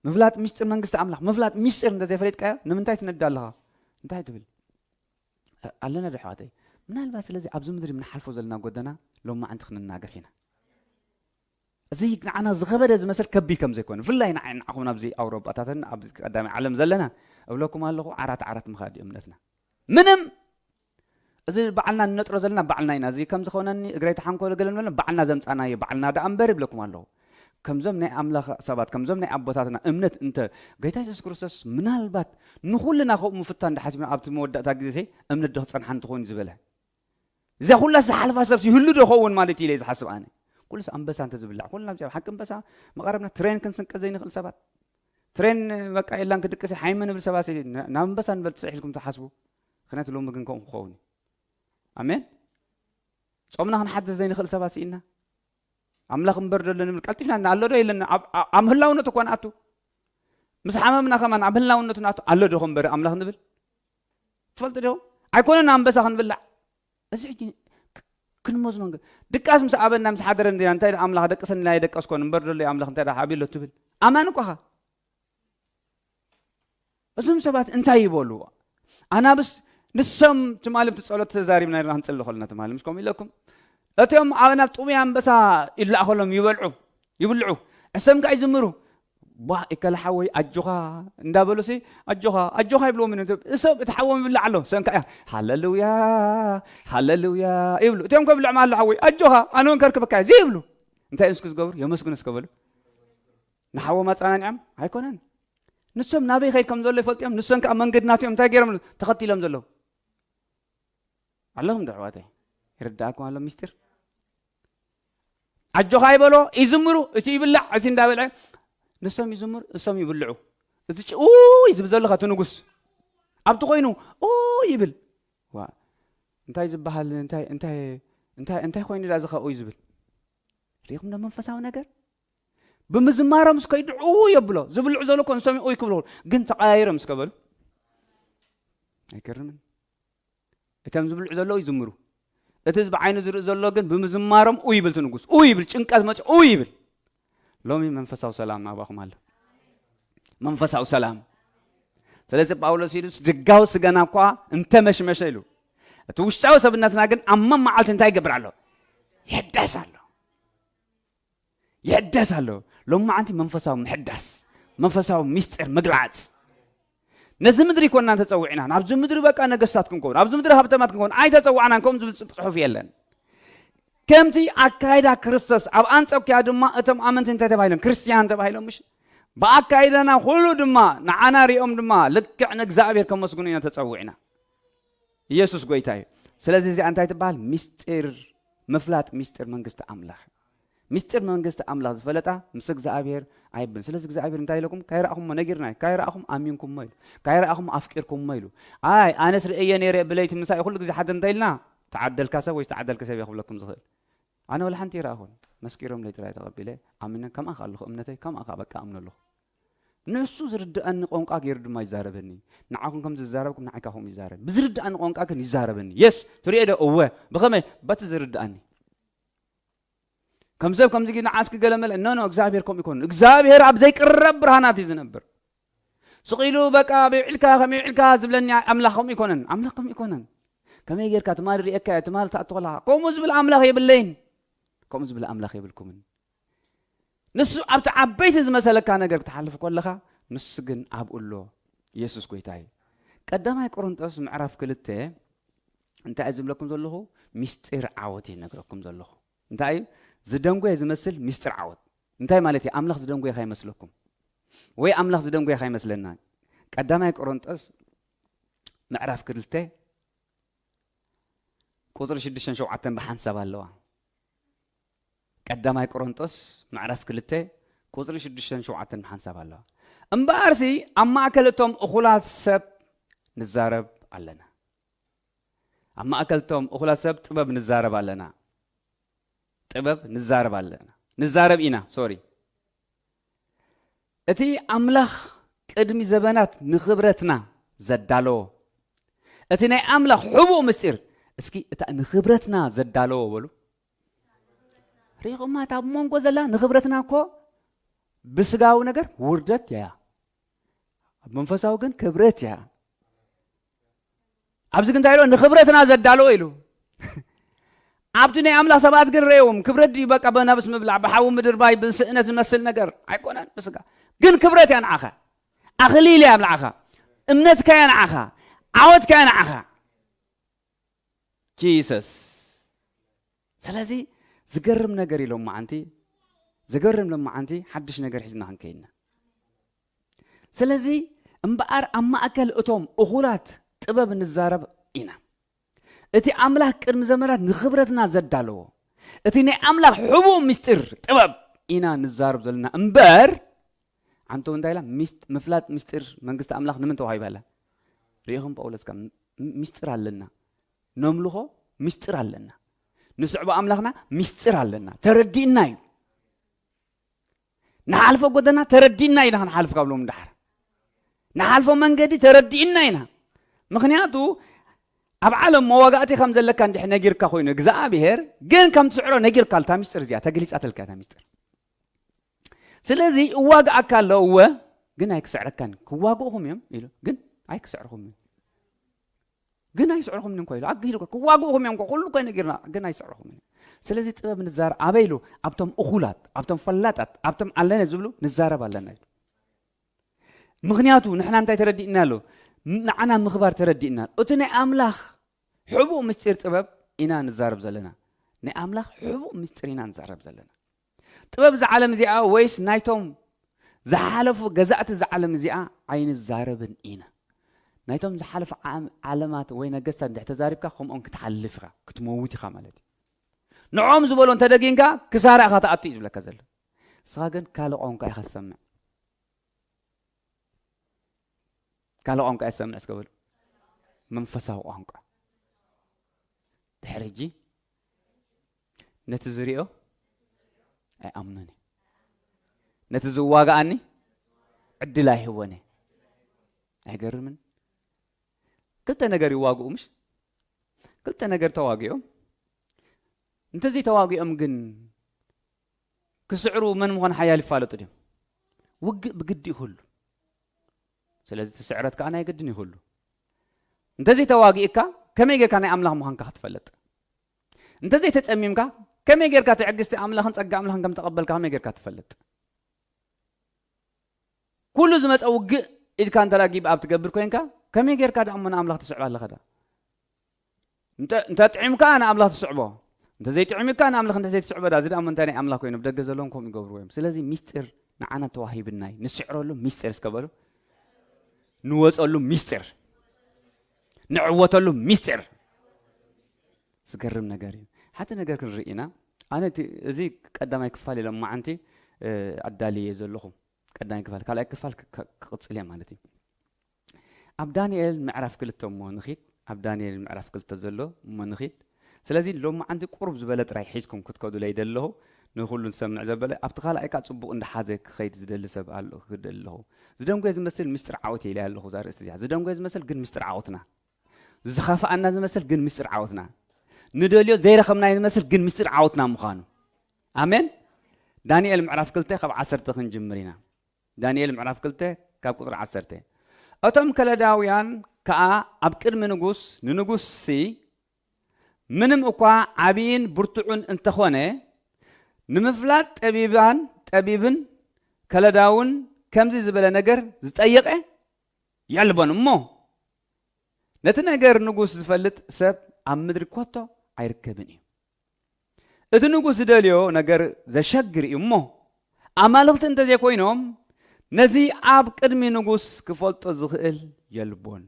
ምፍላጥ ምስጢር መንግስቲ ኣምላኽ፣ ምፍላጥ ምስጢር እንተ ዘይፈሊጥካዮ ንምንታይ ትነዳ ኣለኻ? እንታይ ትብል? ኣለና ዶ ኣሕዋተይ? ምናልባት ስለዚ ኣብዚ ምድሪ ንሓልፎ ዘለና ጎደና ሎማዕንቲ ክንናገፍ ኢና። እዚ ንዓና ዝኸበደ ዝመስል ከቢድ ከም ዘይኮነ፣ ብፍላይ ንዓይ ንዓኹም ኣብዚ ኣውሮጳታትን ኣብ ቀዳማይ ዓለም ዘለና እብለኩም ኣለኹ፣ ዓራት ዓራት ምኻድ እዩ እምነትና። ምንም እዚ ባዕልና ንነጥሮ ዘለና ባዕልና ኢና። እዚ ከም ዝኾነኒ እግረይ ተሓንኮለ ገለ ንበልና ባዕልና ዘምጻናዮ ባዕልና ደኣ እምበር ይብለኩም ኣለኹ። ከምዞም ናይ ኣምላኽ ሰባት፣ ከምዞም ናይ ኣቦታትና እምነት እንተ ጎይታ የሱስ ክርስቶስ ምናልባት ንኹልና ከምኡ ምፍታን እንዳ ሓሲብና ኣብቲ መወዳእታ ግዜ እምነት ዶ ክጸንሓኒ ትኾን ዝበለ። እዚኣ ኩላ ዝሓልፋ ሰብሲ ይህሉ ዶ ኸውን ማለት እዩ ኢለ ዝሓስብ ኣነ። ኩሉስ ኣንበሳ እንተ ዝብላዕ፣ ኩልና ብቻ ሓቂ ኣንበሳ መቐረብና ትሬን ክንስንቀ ዘይንኽእል ሰባት። ትሬን በቃ የላን ክድቅስ ሓይመ ንብል ሰባት ሲ ና-፣ ናብ ኣንበሳ ንበል ትስሕ ኢልኩም ትሓስቡ። ምኽንያቱ ሎሚ ግን ከምኡ ክኸውን እዩ። ኣሜን። ጾምና ክንሓድር ዘይንኽእል ሰባት ስኢና። ኣምላኽ እምበር ደሎ ንብል ቀልጢፍና እና ኣሎ ዶ የለን? ኣብ፣ ኣብ፣ ኣብ ህላውነቱ እኳ ንኣቱ። ምስ ሓመምና ከማን ኣብ ህላውነቱ ንኣቱ ኣሎ ዶ እምበር ኣምላኽ ንብል? ትፈልጡ ዶ? ኣይኮነን ኣንበሳ ክንብላዕ። እዚ ሕጂ ክ-፣ ክንመዝኖ ንግ-፣ ድቃስ ምስ ኣበና ምስ ሓደረ እንዲና እንታይ ደኣ ኣምላኽ ደቅሰኒ ኢላ የደቀስኮን እምበር ደሎ ኣምላኽ እንታይ ደኣ ሓቢሎ ትብል? ኣማን እኳ ኻ። እዞም ሰባት እንታይ ይበሉ? ኣናብስ ንሶም ትማሊ ብቲ ጸሎት ተዛሪብና ኢልና ክንጽሊ ከለና ትማሊ ምስ ከምኡ ኢለኩም። እቲኦም ኣብ ናብ ጥሙይ ኣንበሳ ይላእኸሎም ይበልዑ፣ ይብልዑ። እሶም ከኣ ይዝምሩ። ቧ፣ እከለ ሓወይ ኣጆኻ እንዳበሉሲ፣ ኣጆኻ፣ ኣጆኻ ይብልዎም እዮም። እሶም እቲ ሓዎም ይብላዕ ኣሎ። እሶም ከኣ ሃሌሉያ፣ ሃሌሉያ ይብሉ። እቲኦም ከብልዑ ማሉ ሓወይ ኣጆኻ፣ ኣነ እውን ከርክበካ እየ ዘይብሉ። እንታይ እዮም እስኪ ዝገብሩ? የመስግኑ እስከ በሉ። ንሓዎም ኣጸናኒዖም ኣይኮነን። ንሶም ናበይ ከይድ ከም ዘሎ ይፈልጡ እዮም። ንሶም ከኣ መንገዲ ናትኦም እንታይ ገይሮም ተኸቲሎም ዘለዉ? ኣለኹም ዶ ኣሕዋተይ? ይርድኣኩም ኣሎ ምስጢር? ኣጆኻ ይበሎ፣ ይዝምሩ፣ እቲ ይብላዕ፣ እቲ እንዳበልዐ፣ ንሶም ይዝምሩ፣ እሶም ይብልዑ። እቲ ጭ-፣ ኡይ ዝብል ዘሎ ከ እቲ ንጉስ ኣብቲ ኮይኑ፣ ኡይ ይብል። ዋ፣ እንታይ ዝበሃል፣ እንታይ፣ እንታይ፣ እንታይ፣ እንታይ ኮይኑ ዳ እዚ ከ ኡይ ዝብል? ርኢኹም ዶ መንፈሳዊ ነገር? ብምዝማሮም እስከ ይድዑ የብሎ። ዝብልዑ ዘሎ እኮ ንሶም ኡይ ክብሉ፣ ግን ተቐያይሮም እስከ በሉ። ኣይገርምን? እቶም ዝብልዑ ዘለዉ ይዝምሩ። እቲ እዚ ብዓይኑ ዝርኢ ዘሎ ግን ብምዝማሮም ኡይ ይብል፣ እቲ ንጉስ ኡይ ይብል፣ ጭንቀት መጽኡ ኡይ ይብል። ሎሚ መንፈሳዊ ሰላም ኣባኹም ኣሎ። መንፈሳዊ ሰላም። ስለዚ ጳውሎስ ኢሉስ ደጋዊ ስጋና እኳ እንተመሽመሸ ኢሉ፣ እቲ ውሽጣዊ ሰብነትና ግን ኣብ መመዓልቲ እንታይ ይገብር ኣሎ? ይሕደስ ኣሎ። ይሕደስ ኣሎ። ሎማዓንቲ መንፈሳዊ ምሕዳስ፣ መንፈሳዊ ሚስጥር ምግላጽ። ነዚ ምድሪ ይኮንና ተጸዊዕና፣ ናብዚ ምድሪ በቃ ነገስታት ክንከውን፣ ኣብዚ ምድሪ ሃብተማት ክንከውን ኣይተጸዋዕናን። ከምኡ ዝብል ጽ- ጽሑፍ የለን። ከምቲ ኣካይዳ ክርስቶስ ኣብ ኣንጾኪያ ድማ እቶም ኣመንቲ እንታይ ተባሂሎም? ክርስቲያን ተባሂሎም። ምሽ ብኣካይዳና ኩሉ ድማ ንዓና ሪኦም ድማ ልክዕ ንእግዚኣብሔር ከመስግኑ ኢና ተጸዊዕና። ኢየሱስ ጎይታ እዩ። ስለዚ እዚኣ እንታይ ትበሃል? ሚስጢር ምፍላጥ፣ ሚስጢር መንግስቲ ኣምላኽ። ሚስጢር መንግስቲ ኣምላኽ ዝፈለጣ ምስ እግዚኣብሔር ኣይብን። ስለዚ እግዚኣብሔር እንታይ ኢለኩም? ካይረኣኹሞ ነጊርና እዩ። ካይረኣኹም ኣሚንኩሞ ኢሉ። ካይረኣኹም ኣፍቂርኩሞ ኢሉ። ኣይ ኣነስ ርእየ ነይረ ብለይቲ ምሳይ ኩሉ ግዜ ሓድር እንታይ ኢልና? ተዓደልካ ሰብ ወይ ተዓደልኪ ሰብ እየ ክብለኩም ዝኽእል። ኣነ ወላ ሓንቲ ይረኣኹን። መስኪሮም ለይ ጥራይ ተቐቢለ ኣሚነ ከምኣ ኣለኹ። እምነተይ ከምኣ በቃ ኣምነ ኣለኹ። ንሱ ዝርድኣኒ ቆንቋ ገይሩ ድማ ይዛረበኒ። ንዓኹም ከም ዝዛረብኩም ንዓይ ካኹም ይዛረብ። ብዝርድኣኒ ቆንቋ ግን ይዛረበኒ። የስ ትሪኦ ዶ? እወ። ብኸመይ? በቲ ዝርድኣኒ። ከም ሰብ ከምዚ ግን ንዓስኪ ገለ መለ ኖ ኖ፣ እግዚኣብሔር ከምኡ ይኮንን። እግዚኣብሔር ኣብ ዘይቅረብ ብርሃናት እዩ ዝነብር። ስቕ ኢሉ በቃ ብይውዕልካ ከመይ ይውዕልካ ዝብለኒ ኣምላኽ ከምኡ ይኮነን። ኣምላኽ ከምኡ ይኮነን። ከመይ ጌርካ ትማሊ ርእየካ እየ፣ ትማሊ ትኣቱ ከለኻ ከምኡ ዝብል ኣምላኽ የብለይን። ከምኡ ዝብል ኣምላኽ የብልኩምን። ንሱ ኣብቲ ዓበይቲ ዝመሰለካ ነገር ክትሓልፍ ከለኻ ንሱ ግን ኣብኡ ኣሎ። ኢየሱስ ጎይታ እዩ። ቀዳማይ ቆሮንጦስ ምዕራፍ ክልተ እንታይ እዩ ዝብለኩም ዘለኹ? ሚስጢር ዓወት እዩ ነግረኩም ዘለኹ። እንታይ እዩ? ዝደንጎየ ዝመስል ሚስጢር ዓወት እንታይ ማለት እዩ? ኣምላኽ ዝደንጎየ ካይመስለኩም ወይ ኣምላኽ ዝደንጎየ ካይመስለና። ቀዳማይ ቆሮንጦስ ምዕራፍ ክልተ ቁፅሪ ሽዱሽተን ሸውዓተን ብሓንሳብ ኣለዋ። ቀዳማይ ቆሮንጦስ ምዕራፍ ክልተ ቁፅሪ ሽዱሽተን ሸውዓተን ብሓንሳብ ኣለዋ። እምበኣርሲ ኣብ ማእከል እቶም እኹላት ሰብ ንዛረብ ኣለና። ኣብ ማእከል እቶም እኹላት ሰብ ጥበብ ንዛረብ ኣለና። ጥበብ ንዛረብ ኣለና። ንዛረብ ኢና፣ ሶሪ። እቲ ኣምላኽ ቅድሚ ዘበናት ንኽብረትና ዘዳለዎ፣ እቲ ናይ ኣምላኽ ሕቡእ ምስጢር፣ እስኪ እታ ንኽብረትና ዘዳለዎ በሉ። ሪኹማ፣ እታ ኣብ መንጎ ዘላ ንኽብረትና እኮ ብስጋዊ ነገር ውርደት እያ፣ ኣብ መንፈሳዊ ግን ክብረት እያ። ኣብዚ ግን እንታይ ኢሉ? ንኽብረትና ዘዳለዎ ኢሉ። ኣብቲ ናይ ኣምላኽ ሰባት ግን ረእዎም፣ ክብረት ድዩ በቃ በናብስ ምብላዕ፣ ብሓዊ ምድርባይ፣ ብስእነት ዝመስል ነገር ኣይኮነን። ብስጋ ግን ክብረት እያ ንዓኻ፣ ኣኽሊል እያ ንዓኻ፣ እምነትካ እያ ንዓኻ፣ ዓወትካ እያ ንዓኻ። ጂሰስ። ስለዚ ዝገርም ነገር እዩ ሎማዓንቲ፣ ዝገርም ሎማዓንቲ ሓድሽ ነገር ሒዝና ክንከይድና። ስለዚ እምበኣር ኣብ ማእከል እቶም እኹላት ጥበብ ንዛረብ ኢና። እቲ ኣምላኽ ቅድሚ ዘመናት ንኽብረትና ዘዳለዎ፣ እቲ ናይ ኣምላኽ ሕቡእ ምስጢር ጥበብ ኢና ንዛረብ ዘለና እምበር፣ ሓንቲ እንታይ ኢላ? ሚስጥ-፣ ምፍላጥ ምስጢር መንግስቲ ኣምላኽ ንምን ተዋሂባ ኣላ? ርኢኹም ጳውሎስ ከ ም-፣ ምስጢር ኣለና። ነምልኾ ምስጢር ኣለና። ንስዕቦ ኣምላኽና ምስጢር ኣለና። ተረዲእና እዩ። ንሓልፎ ጎደና ተረዲእና ኢና ክንሓልፍ ካብ ሎም ድሓር። ንሓልፎ መንገዲ ተረዲእና ኢና። ምኽንያቱ ኣብ ዓለም መዋጋእቲ ከም ዘለካ እንድሕ ነጊርካ ኮይኑ እግዚኣብሔር ግን ከም ትስዕሮ ነጊርካ፣ እታ ምስጢር እዚኣ ተገሊጻትልካ፣ እታ ምስጢር። ስለዚ እዋግኣካ ኣሎ፣ እወ፣ ግን ኣይክስዕረካን። ክዋግእኹም እዮም ኢሉ፣ ግን ኣይክስዕርኹም እዮም። ግን ኣይስዕርኹምን እንኳ ኢሉ፣ ኣግሂዱ እኮ፣ ክዋግእኹም እዮም እኮ፣ ኩሉ እኮ ነጊርና፣ ግን ኣይስዕርኹምን እዮም። ስለዚ ጥበብ ንዛረብ ኣበይ ኢሉ? ኣብቶም እኹላት፣ ኣብቶም ፈላጣት፣ ኣብቶም ኣለነ ዝብሉ ንዛረብ ኣለና ኢሉ። ምኽንያቱ ንሕና እንታይ ተረዲእና ኣሎ? ንዓና ምኽባር ተረዲእና። እቲ ናይ ኣምላኽ ሕቡእ ምስጢር ጥበብ ኢና ንዛረብ ዘለና። ናይ ኣምላኽ ሕቡእ ምስጢር ኢና ንዛረብ ዘለና። ጥበብ እዛ ዓለም እዚኣ ወይስ ናይቶም ዝሓለፉ ገዛእቲ እዛ ዓለም እዚኣ ኣይንዛረብን ኢና። ናይቶም ዝሓለፉ ዓም-፣ ዓለማት ወይ ነገስታት እንድሕር ተዛሪብካ ከምኦም ክትሓልፍ ኢኻ፣ ክትመውት ኢኻ ማለት እዩ። ንዖም ዝበሎ እንተደጊንካ ክሳራ ኢኻ ትኣቱ እዩ ዝብለካ ዘሎ። ንስኻ ግን ካልእ ቋንቋ ኢኻ ትሰምዕ። ካልእ ቋንቋ እየ ዝሰምዕ እስከ በሉ። መንፈሳዊ ቋንቋ። ድሕሪ ሕጂ ነቲ ዝሪኦ ኣይኣምኖን እየ። ነቲ ዝዋግኣኒ ዕድል ኣይህቦን እየ። ኣይገርምን? ክልተ ነገር ይዋግኡ ምሽ? ክልተ ነገር ተዋጊኦም። እንተዘይተዋጊኦም ግን ክስዕሩ መን ምዃኑ ሓያል ይፋለጡ ድዮም? ውግእ ብግዲ ይኹሉ። ስለዚ እቲ ስዕረት ከኣ ናይ ግድን ይኹሉ። እንተዘይተዋጊእካ ከመይ ጌርካ ናይ ኣምላኽ ምዃንካ ክትፈልጥ? እንተዘይተጸሚምካ ከመይ ጌርካ ትዕግስቲ ኣምላኽን ጸጋ ኣምላኽን ከም ተቐበልካ ከመይ ጌርካ ትፈልጥ? ኩሉ ዝመጸ ውግእ ኢድካ እንተ ጊብ ኣብ ትገብር ኮይንካ፣ ከመይ ጌርካ ደኣ እሞ ንኣምላኽ ትስዕብ ኣለኻ ደኣ? እንተ እንተ ጥዒምካ ንኣምላኽ ትስዕቦ፣ እንተ ዘይጥዒምካ ንኣምላኽ እንተ ዘይትስዕቦ ደኣ፣ እዚ ደኣ እሞ እንታይ ናይ ኣምላኽ ኮይኑ፣ ብደገ ዘለዎም ከምኡ ይገብርዎ እዮም። ስለዚ ሚስጢር ንዓና ተዋሂብና እዩ። ንስዕረሉ ሚስጢር እስከ በሉ። ንወጸሉ ሚስጢር፣ ንዕወተሉ ሚስጢር። ዝገርም ነገር እዩ። ሓንቲ ነገር ክንርኢ ኢና። ኣነ እቲ፣ እዚ ቀዳማይ ክፋል ኢሎም መዓንቲ፣ እ፣ ኣዳልየ ዘለኹ። ቀዳማይ ክፋል፣ ካልኣይ ክፋል ክ-፣ ክ-፣ ክቕጽል እየ ማለት እዩ። ኣብ ዳንኤል ምዕራፍ ክልተ እሞ ንኺድ፣ ኣብ ዳንኤል ምዕራፍ ክልተ ዘሎ እሞ ንኺድ። ስለዚ ሎም መዓንቲ ቁሩብ ዝበለ ጥራይ ሒዝኩም ክትከዱለይ ደለኹ፣ ንኹሉ ዝሰምዕ ዘበለ፣ ኣብቲ ካልኣይ ከኣ ጽቡቕ እንዳሓዘ ክኸይድ ዝደሊ ሰብ ኣሎ፣ ክደሊ ኣለኹ። ዝደንጎየ ዝመስል ምስጢር ዓወት ኢለ ኣለኹ፣ እዛ ርእስቲ እዚኣ። ዝደንጎየ ዝመስል ግን ምስጢር ዓወትና። ዝኸፍኣና ዝመስል ግን ምስጢር ዓወትና። ንደልዮ ዘይረኸብናዮ ዝመስል ግን ምስጢር ዓወትና ምዃኑ። ኣሜን። ዳንኤል ምዕራፍ ክልተ ካብ ዓሰርተ ክንጅምር ኢና። ዳንኤል ምዕራፍ ክልተ ካብ ቁጽሪ ዓሰርተ። እቶም ከለዳውያን ከኣ ኣብ ቅድሚ ንጉስ፣ ንንጉስሲ ምንም እኳ ዓቢይን ብርቱዕን እንተኾነ፣ ንምፍላጥ ጠቢባን፣ ጠቢብን ከለዳውን ከምዚ ዝበለ ነገር ዝጠየቐ የልቦን እሞ፣ ነቲ ነገር ንጉስ ዝፈልጥ ሰብ ኣብ ምድሪ ኮቶ ኣይርከብን እዩ። እቲ ንጉስ ዝደልዮ ነገር ዘሸግር እዩ እሞ፣ ኣማልኽቲ እንተዘይኮይኖም፣ ነዚ ኣብ ቅድሚ ንጉስ ክፈልጦ ዝኽእል የልቦን።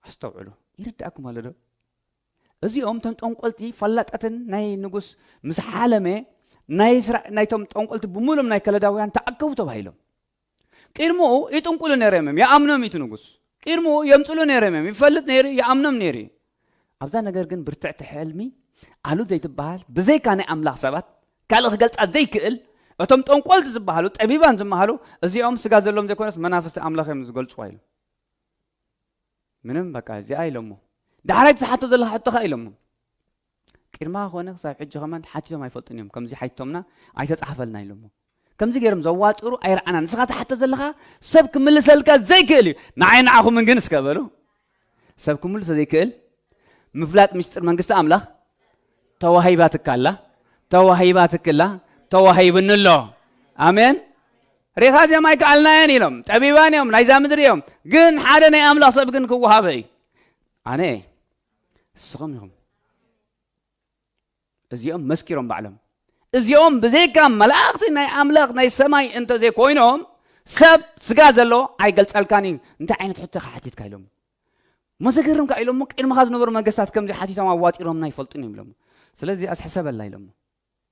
ኣስተውዕሉ፣ ይርድኣኩም ኣሎ ዶ? እዚኦም እቶም ጠንቆልቲ ፈላጣትን ናይ ንጉስ ምስ ሓለመ፣ ናይ ስራ-፣ ናይቶም ጠንቆልቲ ብምሉኦም ናይ ከለዳውያን ተኣከቡ ተባሂሎም። ቅድምኡ ይጥንቁሉ ነይሮም እዮም፣ ይኣምኖም እዩ እቲ ንጉስ። ቅድምኡ የምጽሉ ነይሮም እዮም፣ ይፈልጥ ነይሩ፣ ይኣምኖም ነይሩ እዩ። ኣብዛ ነገር ግን ብርትዕቲ ሕልሚ ኣሉ ዘይትበሃል፣ ብዘይካ ናይ ኣምላኽ ሰባት፣ ካልእ ክገልጻ ዘይክእል፣ እቶም ጠንቆልቲ ዝበሃሉ፣ ጠቢባን ዝበሃሉ፣ እዚኦም ስጋ ዘለዎም ዘይኮነስ መናፍስቲ ኣምላኽ እዮም ዝገልጹዋ ኢሉ። ምንም በቃ እዚኣ ኢሎሞ። ዳሕራይ ትሓቶ ዘለኻ ሕቶኻ ኢሎሞ። ቅድማ ኮነ ክሳብ ሕጂ ከማን ሓቲቶም ኣይፈልጡን እዮም። ከምዚ ሓቲቶምና ኣይተጻሕፈልና ኢሎሞ። ከምዚ ገይሮም ዘዋጥሩ ኣይረኣና። ንስኻ ትሓቶ ዘለኻ ሰብ ክምልሰልካ ዘይክእል እዩ። ንዓይ ንዓኹምን ግን እስከ በሉ። ሰብ ክምልሶ ዘይክእል ምፍላጥ ምስጢር መንግስቲ ኣምላኽ ተዋሂባትካ ኣላ፣ ተዋሂባትክላ፣ ተዋሂብኒ ኣሎ። ኣሜን። ሪኻ እዚኦም ኣይከኣልናዮን ኢሎም፣ ጠቢባን እዮም፣ ናይዛ ምድሪ እዮም። ግን ሓደ ናይ ኣምላኽ ሰብ ግን ክወሃበ እዩ። ኣነ እየ፣ እስኹም ኢኹም። እዚኦም መስኪሮም ባዕሎም። እዚኦም ብዘይካ መላእኽቲ ናይ ኣምላኽ ናይ ሰማይ እንተዘይኮይኖም፣ ሰብ ስጋ ዘሎ ኣይገልጸልካን እዩ። እንታይ ዓይነት ሕቶ ኢኻ ሓቲትካ ኢሎም። እሞ ዘገርም ከኣ ኢሎሞ፣ ቅድምኻ ዝነበሩ ነገስታት ከምዚ ሓቲቶም ኣዋጢሮምና ኣይፈልጡን እዮም ኢሎሞ። ስለዚ ኣስሕሰበላ ኢሎሞ።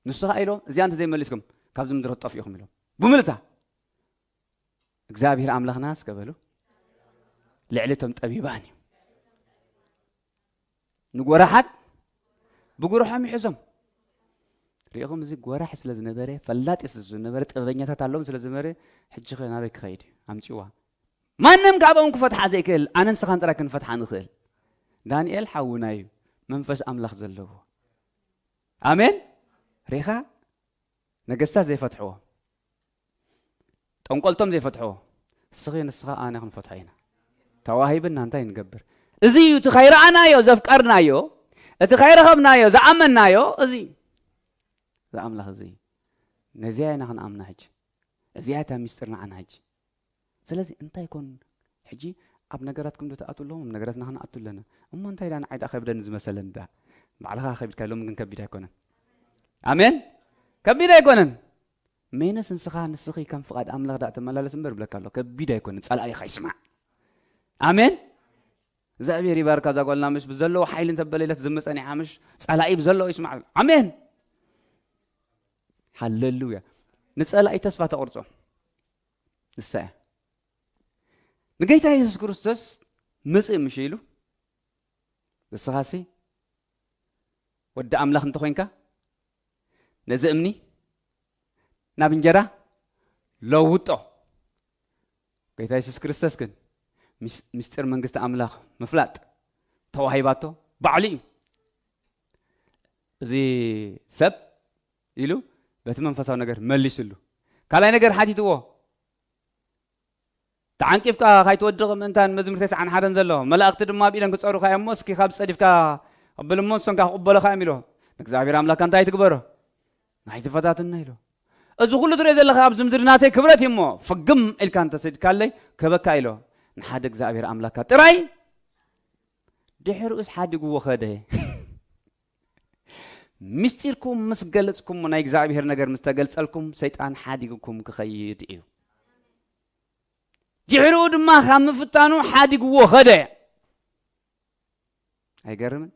ንሱ ኸኣ ኢሎም፣ እዚኣ እንተዘይመሊስኩም ካብዚ ምድሪ ክትጠፍኡ ኢኹም ኢሎም። ብምልታ እግዚኣብሔር ኣምላኽና እስከ በሉ፣ ልዕሊ እቶም ጠቢባን እዩ። ንጎራሓት ብጉርሖም ይሕዞም። ሪኢኹም፣ እዚ ጎራሕ ስለ ዝነበረ፣ ፈላጢ ስለ ዝነበረ፣ ጥበበኛታት ኣለዎም ስለ ዝነበረ፣ ሕጂ ኸ ናበይ ክኸይድ እዩ? ኣምጪዋ። ማንም ካብኦም ክፈትሓ ዘይክእል፣ ኣነን ንስኻን ጥራይ ክንፈትሓ ንኽእል። ዳንኤል ሓውና እዩ፣ መንፈስ ኣምላኽ ዘለዎ። ኣሜን። ሪኻ፣ ነገስታት ዘይፈትሕዎ፣ ጠንቆልቶም ዘይፈትሕዎ፣ እስኺ ንስኻ ኣነ ክንፈትሖ ኢና። ተዋሂብና እንታይ ንገብር? እዚ እዩ እቲ ከይረኣናዮ ዘፍቀርናዮ፣ እቲ ከይረኸብናዮ ዝኣመንናዮ፣ እዚ እዩ። እዚ ኣምላኽ እዚ እዩ። ነዚኣ ኢና ክንኣምና ሕጂ። እዚኣ እታ ሚስጥር ንዓና ሕጂ። ስለዚ እንታይ ኮን ሕጂ ኣብ ነገራትኩም ዶ ትኣትዉ ኣለኹም? ኣብ ነገራትና ክንኣቱ ኣለና። እሞ እንታይ ዳ ንዓይ ዳ ከብደኒ ዝመሰለኒ ዳ? ባዕልኻ ከቢድካ፣ ሎሚ ግን ከቢድ ኣይኮነን። ኣሜን። ከቢድ ኣይኮነን። ሜንስ ንስኻ፣ ንስኺ ከም ፍቓድ ኣምላኽ ዳ ተመላለስ እምበር ብለካ ኣሎ። ከቢድ ኣይኮነን። ጸላኢኻ ይስማዕ። ኣሜን። እግዚኣብሔር ይባርካ እዛ ጓልና፣ ምሽ ብዘለዎ ሓይሊ እንተበለለት ዝምፀን ይሓምሽ፣ ጸላኢ ብዘለዎ ይስማዕ። ኣሜን። ሃሌሉያ። ንጸላኢ ተስፋ ተቑርጾ። ንሳ እያ። ንጌታ የሱስ ክርስቶስ ምጽእ ምሽ ኢሉ፣ ንስኻሲ ወዲ ኣምላኽ እንተኾይንካ፣ ነዚ እምኒ ናብ እንጀራ ለውጦ። ጌታ የሱስ ክርስቶስ ግን ምስ-፣ ምስጢር መንግስቲ ኣምላኽ ምፍላጥ ተዋሂባቶ ባዕሉ እዩ። እዚ ሰብ ኢሉ በቲ መንፈሳዊ ነገር መሊስሉ። ካልኣይ ነገር ሓቲትዎ፣ ተዓንቂፍካ ካይትወድቕ ምእንታን መዝሙር ተስዓን ሓደን ዘሎ፣ መላእኽቲ ድማ ኣብ ኢደን ክጸሩኻ እዮም እሞ፣ እስኪ ካብ ጸዲፍካ ኣብል እሞ ንሶም ከዓ ክቕበለካ እዮም ኢሎ። ንእግዚኣብሔር ኣምላካ እንታይ ትግበሮ? ናይ ትፈታትና ኢሎ። እዚ ኩሉ ትሪኦ ዘለካ ኣብዚ ምድሪ ናተይ ክብረት እዩ እሞ፣ ፍግም ኢልካ እንተሰድካለይ ክህበካ ኢሎ። ንሓደ እግዚኣብሔር ኣምላካ ጥራይ። ድሕሪኡስ ሓዲግዎ ኸደ። ምስጢርኩም ምስ ገለጽኩሞ፣ ናይ እግዚኣብሔር ነገር ምስ ተገልጸልኩም፣ ሰይጣን ሓዲግኩም ክኸይድ እዩ። ድሕሪኡ ድማ ካብ ምፍታኑ ሓዲግዎ ኸደ። ኣይገርምን?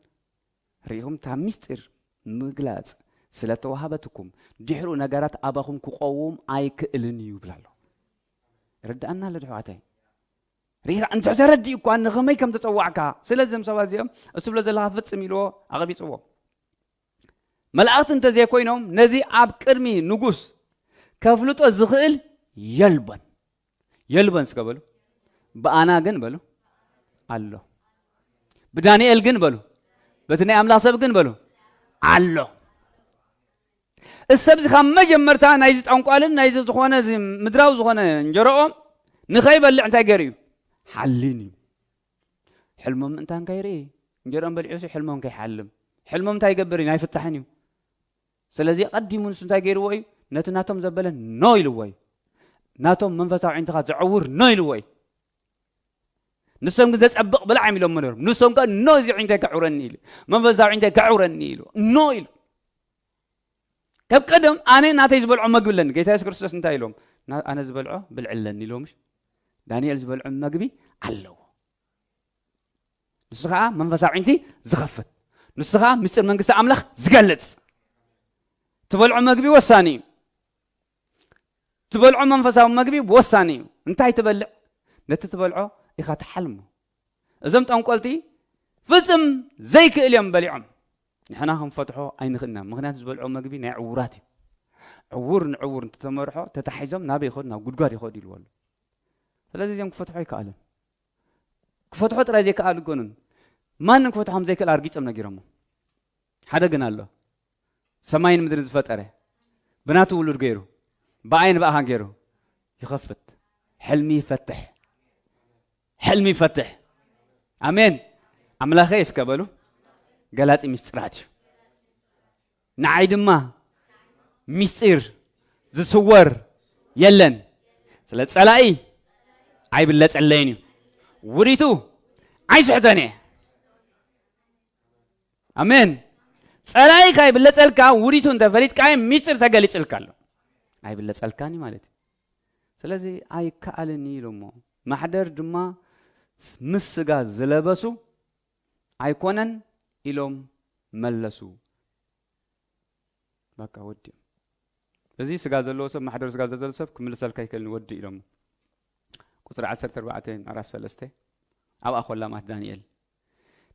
ርኢኹም፣ እታ ምስጢር ምግላጽ ስለ ተዋሃበትኩም፣ ድሕሪኡ ነገራት ኣባኹም ክቐውም ኣይክእልን እዩ ይብል ኣሎ። ርድኣና ኣሎ ድሕዋተይ። ርኢኻ፣ እንተ ተረዲኡ እኳ ንኸመይ ከም ተጸዋዕካ፣ ስለዚ እዞም ሰባት እዚኦም፣ እሱ ብሎ ዘለኻ ፍጽም ኢልዎ፣ ኣቐቢጽዎ። መላእኽቲ እንተ ዘይኮይኖም፣ ነዚ ኣብ ቅድሚ ንጉስ ከፍልጦ ዝኽእል የልቦን። የልቦን እስከ በሉ። ብኣና ግን በሉ፣ ኣሎ። ብዳንኤል ግን በሉ፣ በቲ ናይ ኣምላኽ ሰብ ግን በሉ፣ ኣሎ። እዚ ሰብ እዚ ካብ መጀመርታ ናይዚ ጠንቋልን ናይዚ ዝኾነ እዚ ምድራዊ ዝኾነ እንጀሮኦም ንኸይበልዕ እንታይ ገይሩ እዩ? ሓሊን እዩ። ሕልሞም ምእንታን ከይርኢ፣ እንጀሮኦም በሊዑ ሲ ሕልሞም ከይሓልም። ሕልሞም እንታይ ይገብር እዩ? ኣይፍታሕን እዩ። ስለዚ ቀዲሙ ንሱ እንታይ ገይርዎ እዩ? ነቲ ናቶም ዘበለ ኖ ኢልዎ እዩ። ናቶም መንፈሳዊ ዓይንትኻ ዘዕውር ኖ ኢልዎ እዩ። ንሶም ግን ዘጸብቕ ብላዕ እዮም ኢሎሞ ነይሮም። ንሶም ከ ኖ፣ እዚ ዓይንተይ ከዕውረኒ ኢሉ፣ መንፈሳዊ ዓይንተይ ከዕውረኒ ኢሉ፣ ኖ ኢሉ። ካብ ቀደም ኣነ ናተይ ዝበልዖ መግቢ ኣለኒ። ጌታ የሱስ ክርስቶስ እንታይ ኢሎም? "ና-፣ ኣነ ዝበልዖ ብልዒ ኣለኒ" ኢሎም። እሺ፣ ዳንኤል ዝበልዖ መግቢ ኣለዎ። ንሱ ኸዓ መንፈሳዊ ዓይንቲ ዝኸፍት፣ ንሱ ኸዓ ምስጢር መንግስቲ ኣምላኽ ዝገልጽ። ትበልዖ መግቢ ወሳኒ እዩ። ትበልዖ መንፈሳዊ መግቢ ወሳኒ እዩ። እንታይ ትበልዕ? ነቲ ትበልዖ ኢኻ ትሓልሞ። እዞም ጠንቆልቲ ፍጽም ዘይክእል እዮም በሊዖም። ንሕና ክንፈትሖ ኣይንኽእልና። ምኽንያቱ ዝበልዖ መግቢ ናይ ዕዉራት እዩ። ዕዉር ንዕዉር እንተተመርሖ ተታሒዞም ናበይ ይኸዱ? ናብ ጉድጓድ ይኸዱ ኢልዎ ኣሎ። ስለዚ እዚኦም ክፈትሖ ኣይከኣሉን። ክፈትሖ ጥራይ ዘይከኣሉ ኣይኮኑን። ማንም ክፈትሖም ዘይክእል ኣርጊጾም ነጊሮሞ። ሓደ ግን ኣሎ። ሰማይን ምድርን ዝፈጠረ፣ ብናቱ ውሉድ ገይሩ፣ ብኣይን ብኣኻን ገይሩ ይኸፍት። ሕልሚ ይፈትሕ። ሕልሚ ይፈትሕ። ኣሜን። ኣምላኸይ እስከ በሉ፣ ገላጺ ምስጢራት እዩ። ንዓይ ድማ ምስጢር ዝስወር የለን። ስለ ጸላኢ ኣይብለጸለይን እዩ። ውዲቱ ኣይስሕተን እየ። ኣሜን። ጸላኢካ ይብለጸልካ፣ ውዲቱ እንተፈሊጥካ ምስጢር ተገሊጽልካ ኣሎ። ኣይብለጸልካን እዩ ማለት እዩ። ስለዚ ኣይከኣልን እዩ ኢሎሞ። ማሕደር ድማ ምስ ስጋ ዝለበሱ ኣይኮነን ኢሎም መለሱ። በቃ ወዲኦም። እዚ ስጋ ዘለዎ ሰብ፣ ማሕደር ስጋ ዘለዎ ሰብ ክምልሰልካ ኣይክእልን፣ ወዲ ኢሎሞ። ቁጽሪ ዓሰርተ ኣርባዕተ ምዕራፍ ሰለስተ፣ ኣብኣ ኮላ ማለት ዳንኤል።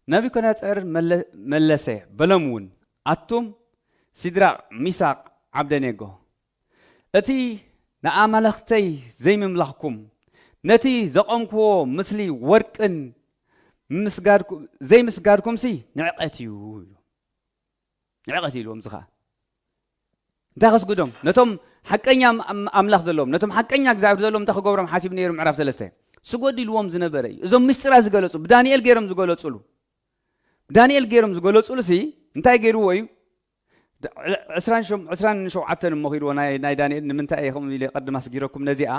ነቡከደነጸር መለ-፣ መለሰ፣ በሎም እውን፣ ኣቱም ሲድራቅ፣ ሚሳቅ፣ ዓብደኔጎ፣ እቲ ንኣማልኽተይ ዘይምምላኽኩም፣ ነቲ ዘቆምክዎ ምስሊ ወርቅን ምስጋድኩ-፣ ዘይምስጋድኩምሲ ንዕቀት እዩ ኢሉ። ንዕቀት ኢልዎም። እዚ ኸዓ እንታይ ከስግዶም? ነቶም ሓቀኛ ኣም-፣ ኣም-፣ ኣምላኽ ዘለዎም፣ ነቶም ሓቀኛ እግዚኣብሔር ዘለዎም እንታይ ክገብሮም ሓሲቡ ነይሩ? ምዕራፍ ሰለስተ፣ ስገዱ ኢልዎም ዝነበረ እዩ። እዞም ምስጢራት ዝገለጹ፣ ብዳንኤል ገይሮም ዝገለጹሉ፣ ብዳንኤል ገይሮም ዝገለጹሉ ሲ እንታይ ገይርዎ እዩ? ድ-፣ ዕስራን ሸም-፣ ዕስራን ሸውዓተን እሞ ኺድዎ ናይ፣ ናይ ዳንኤል። ንምንታይ እየ ከምኡ ኢለ ቅድም ኣስጊረኩም ነዚኣ?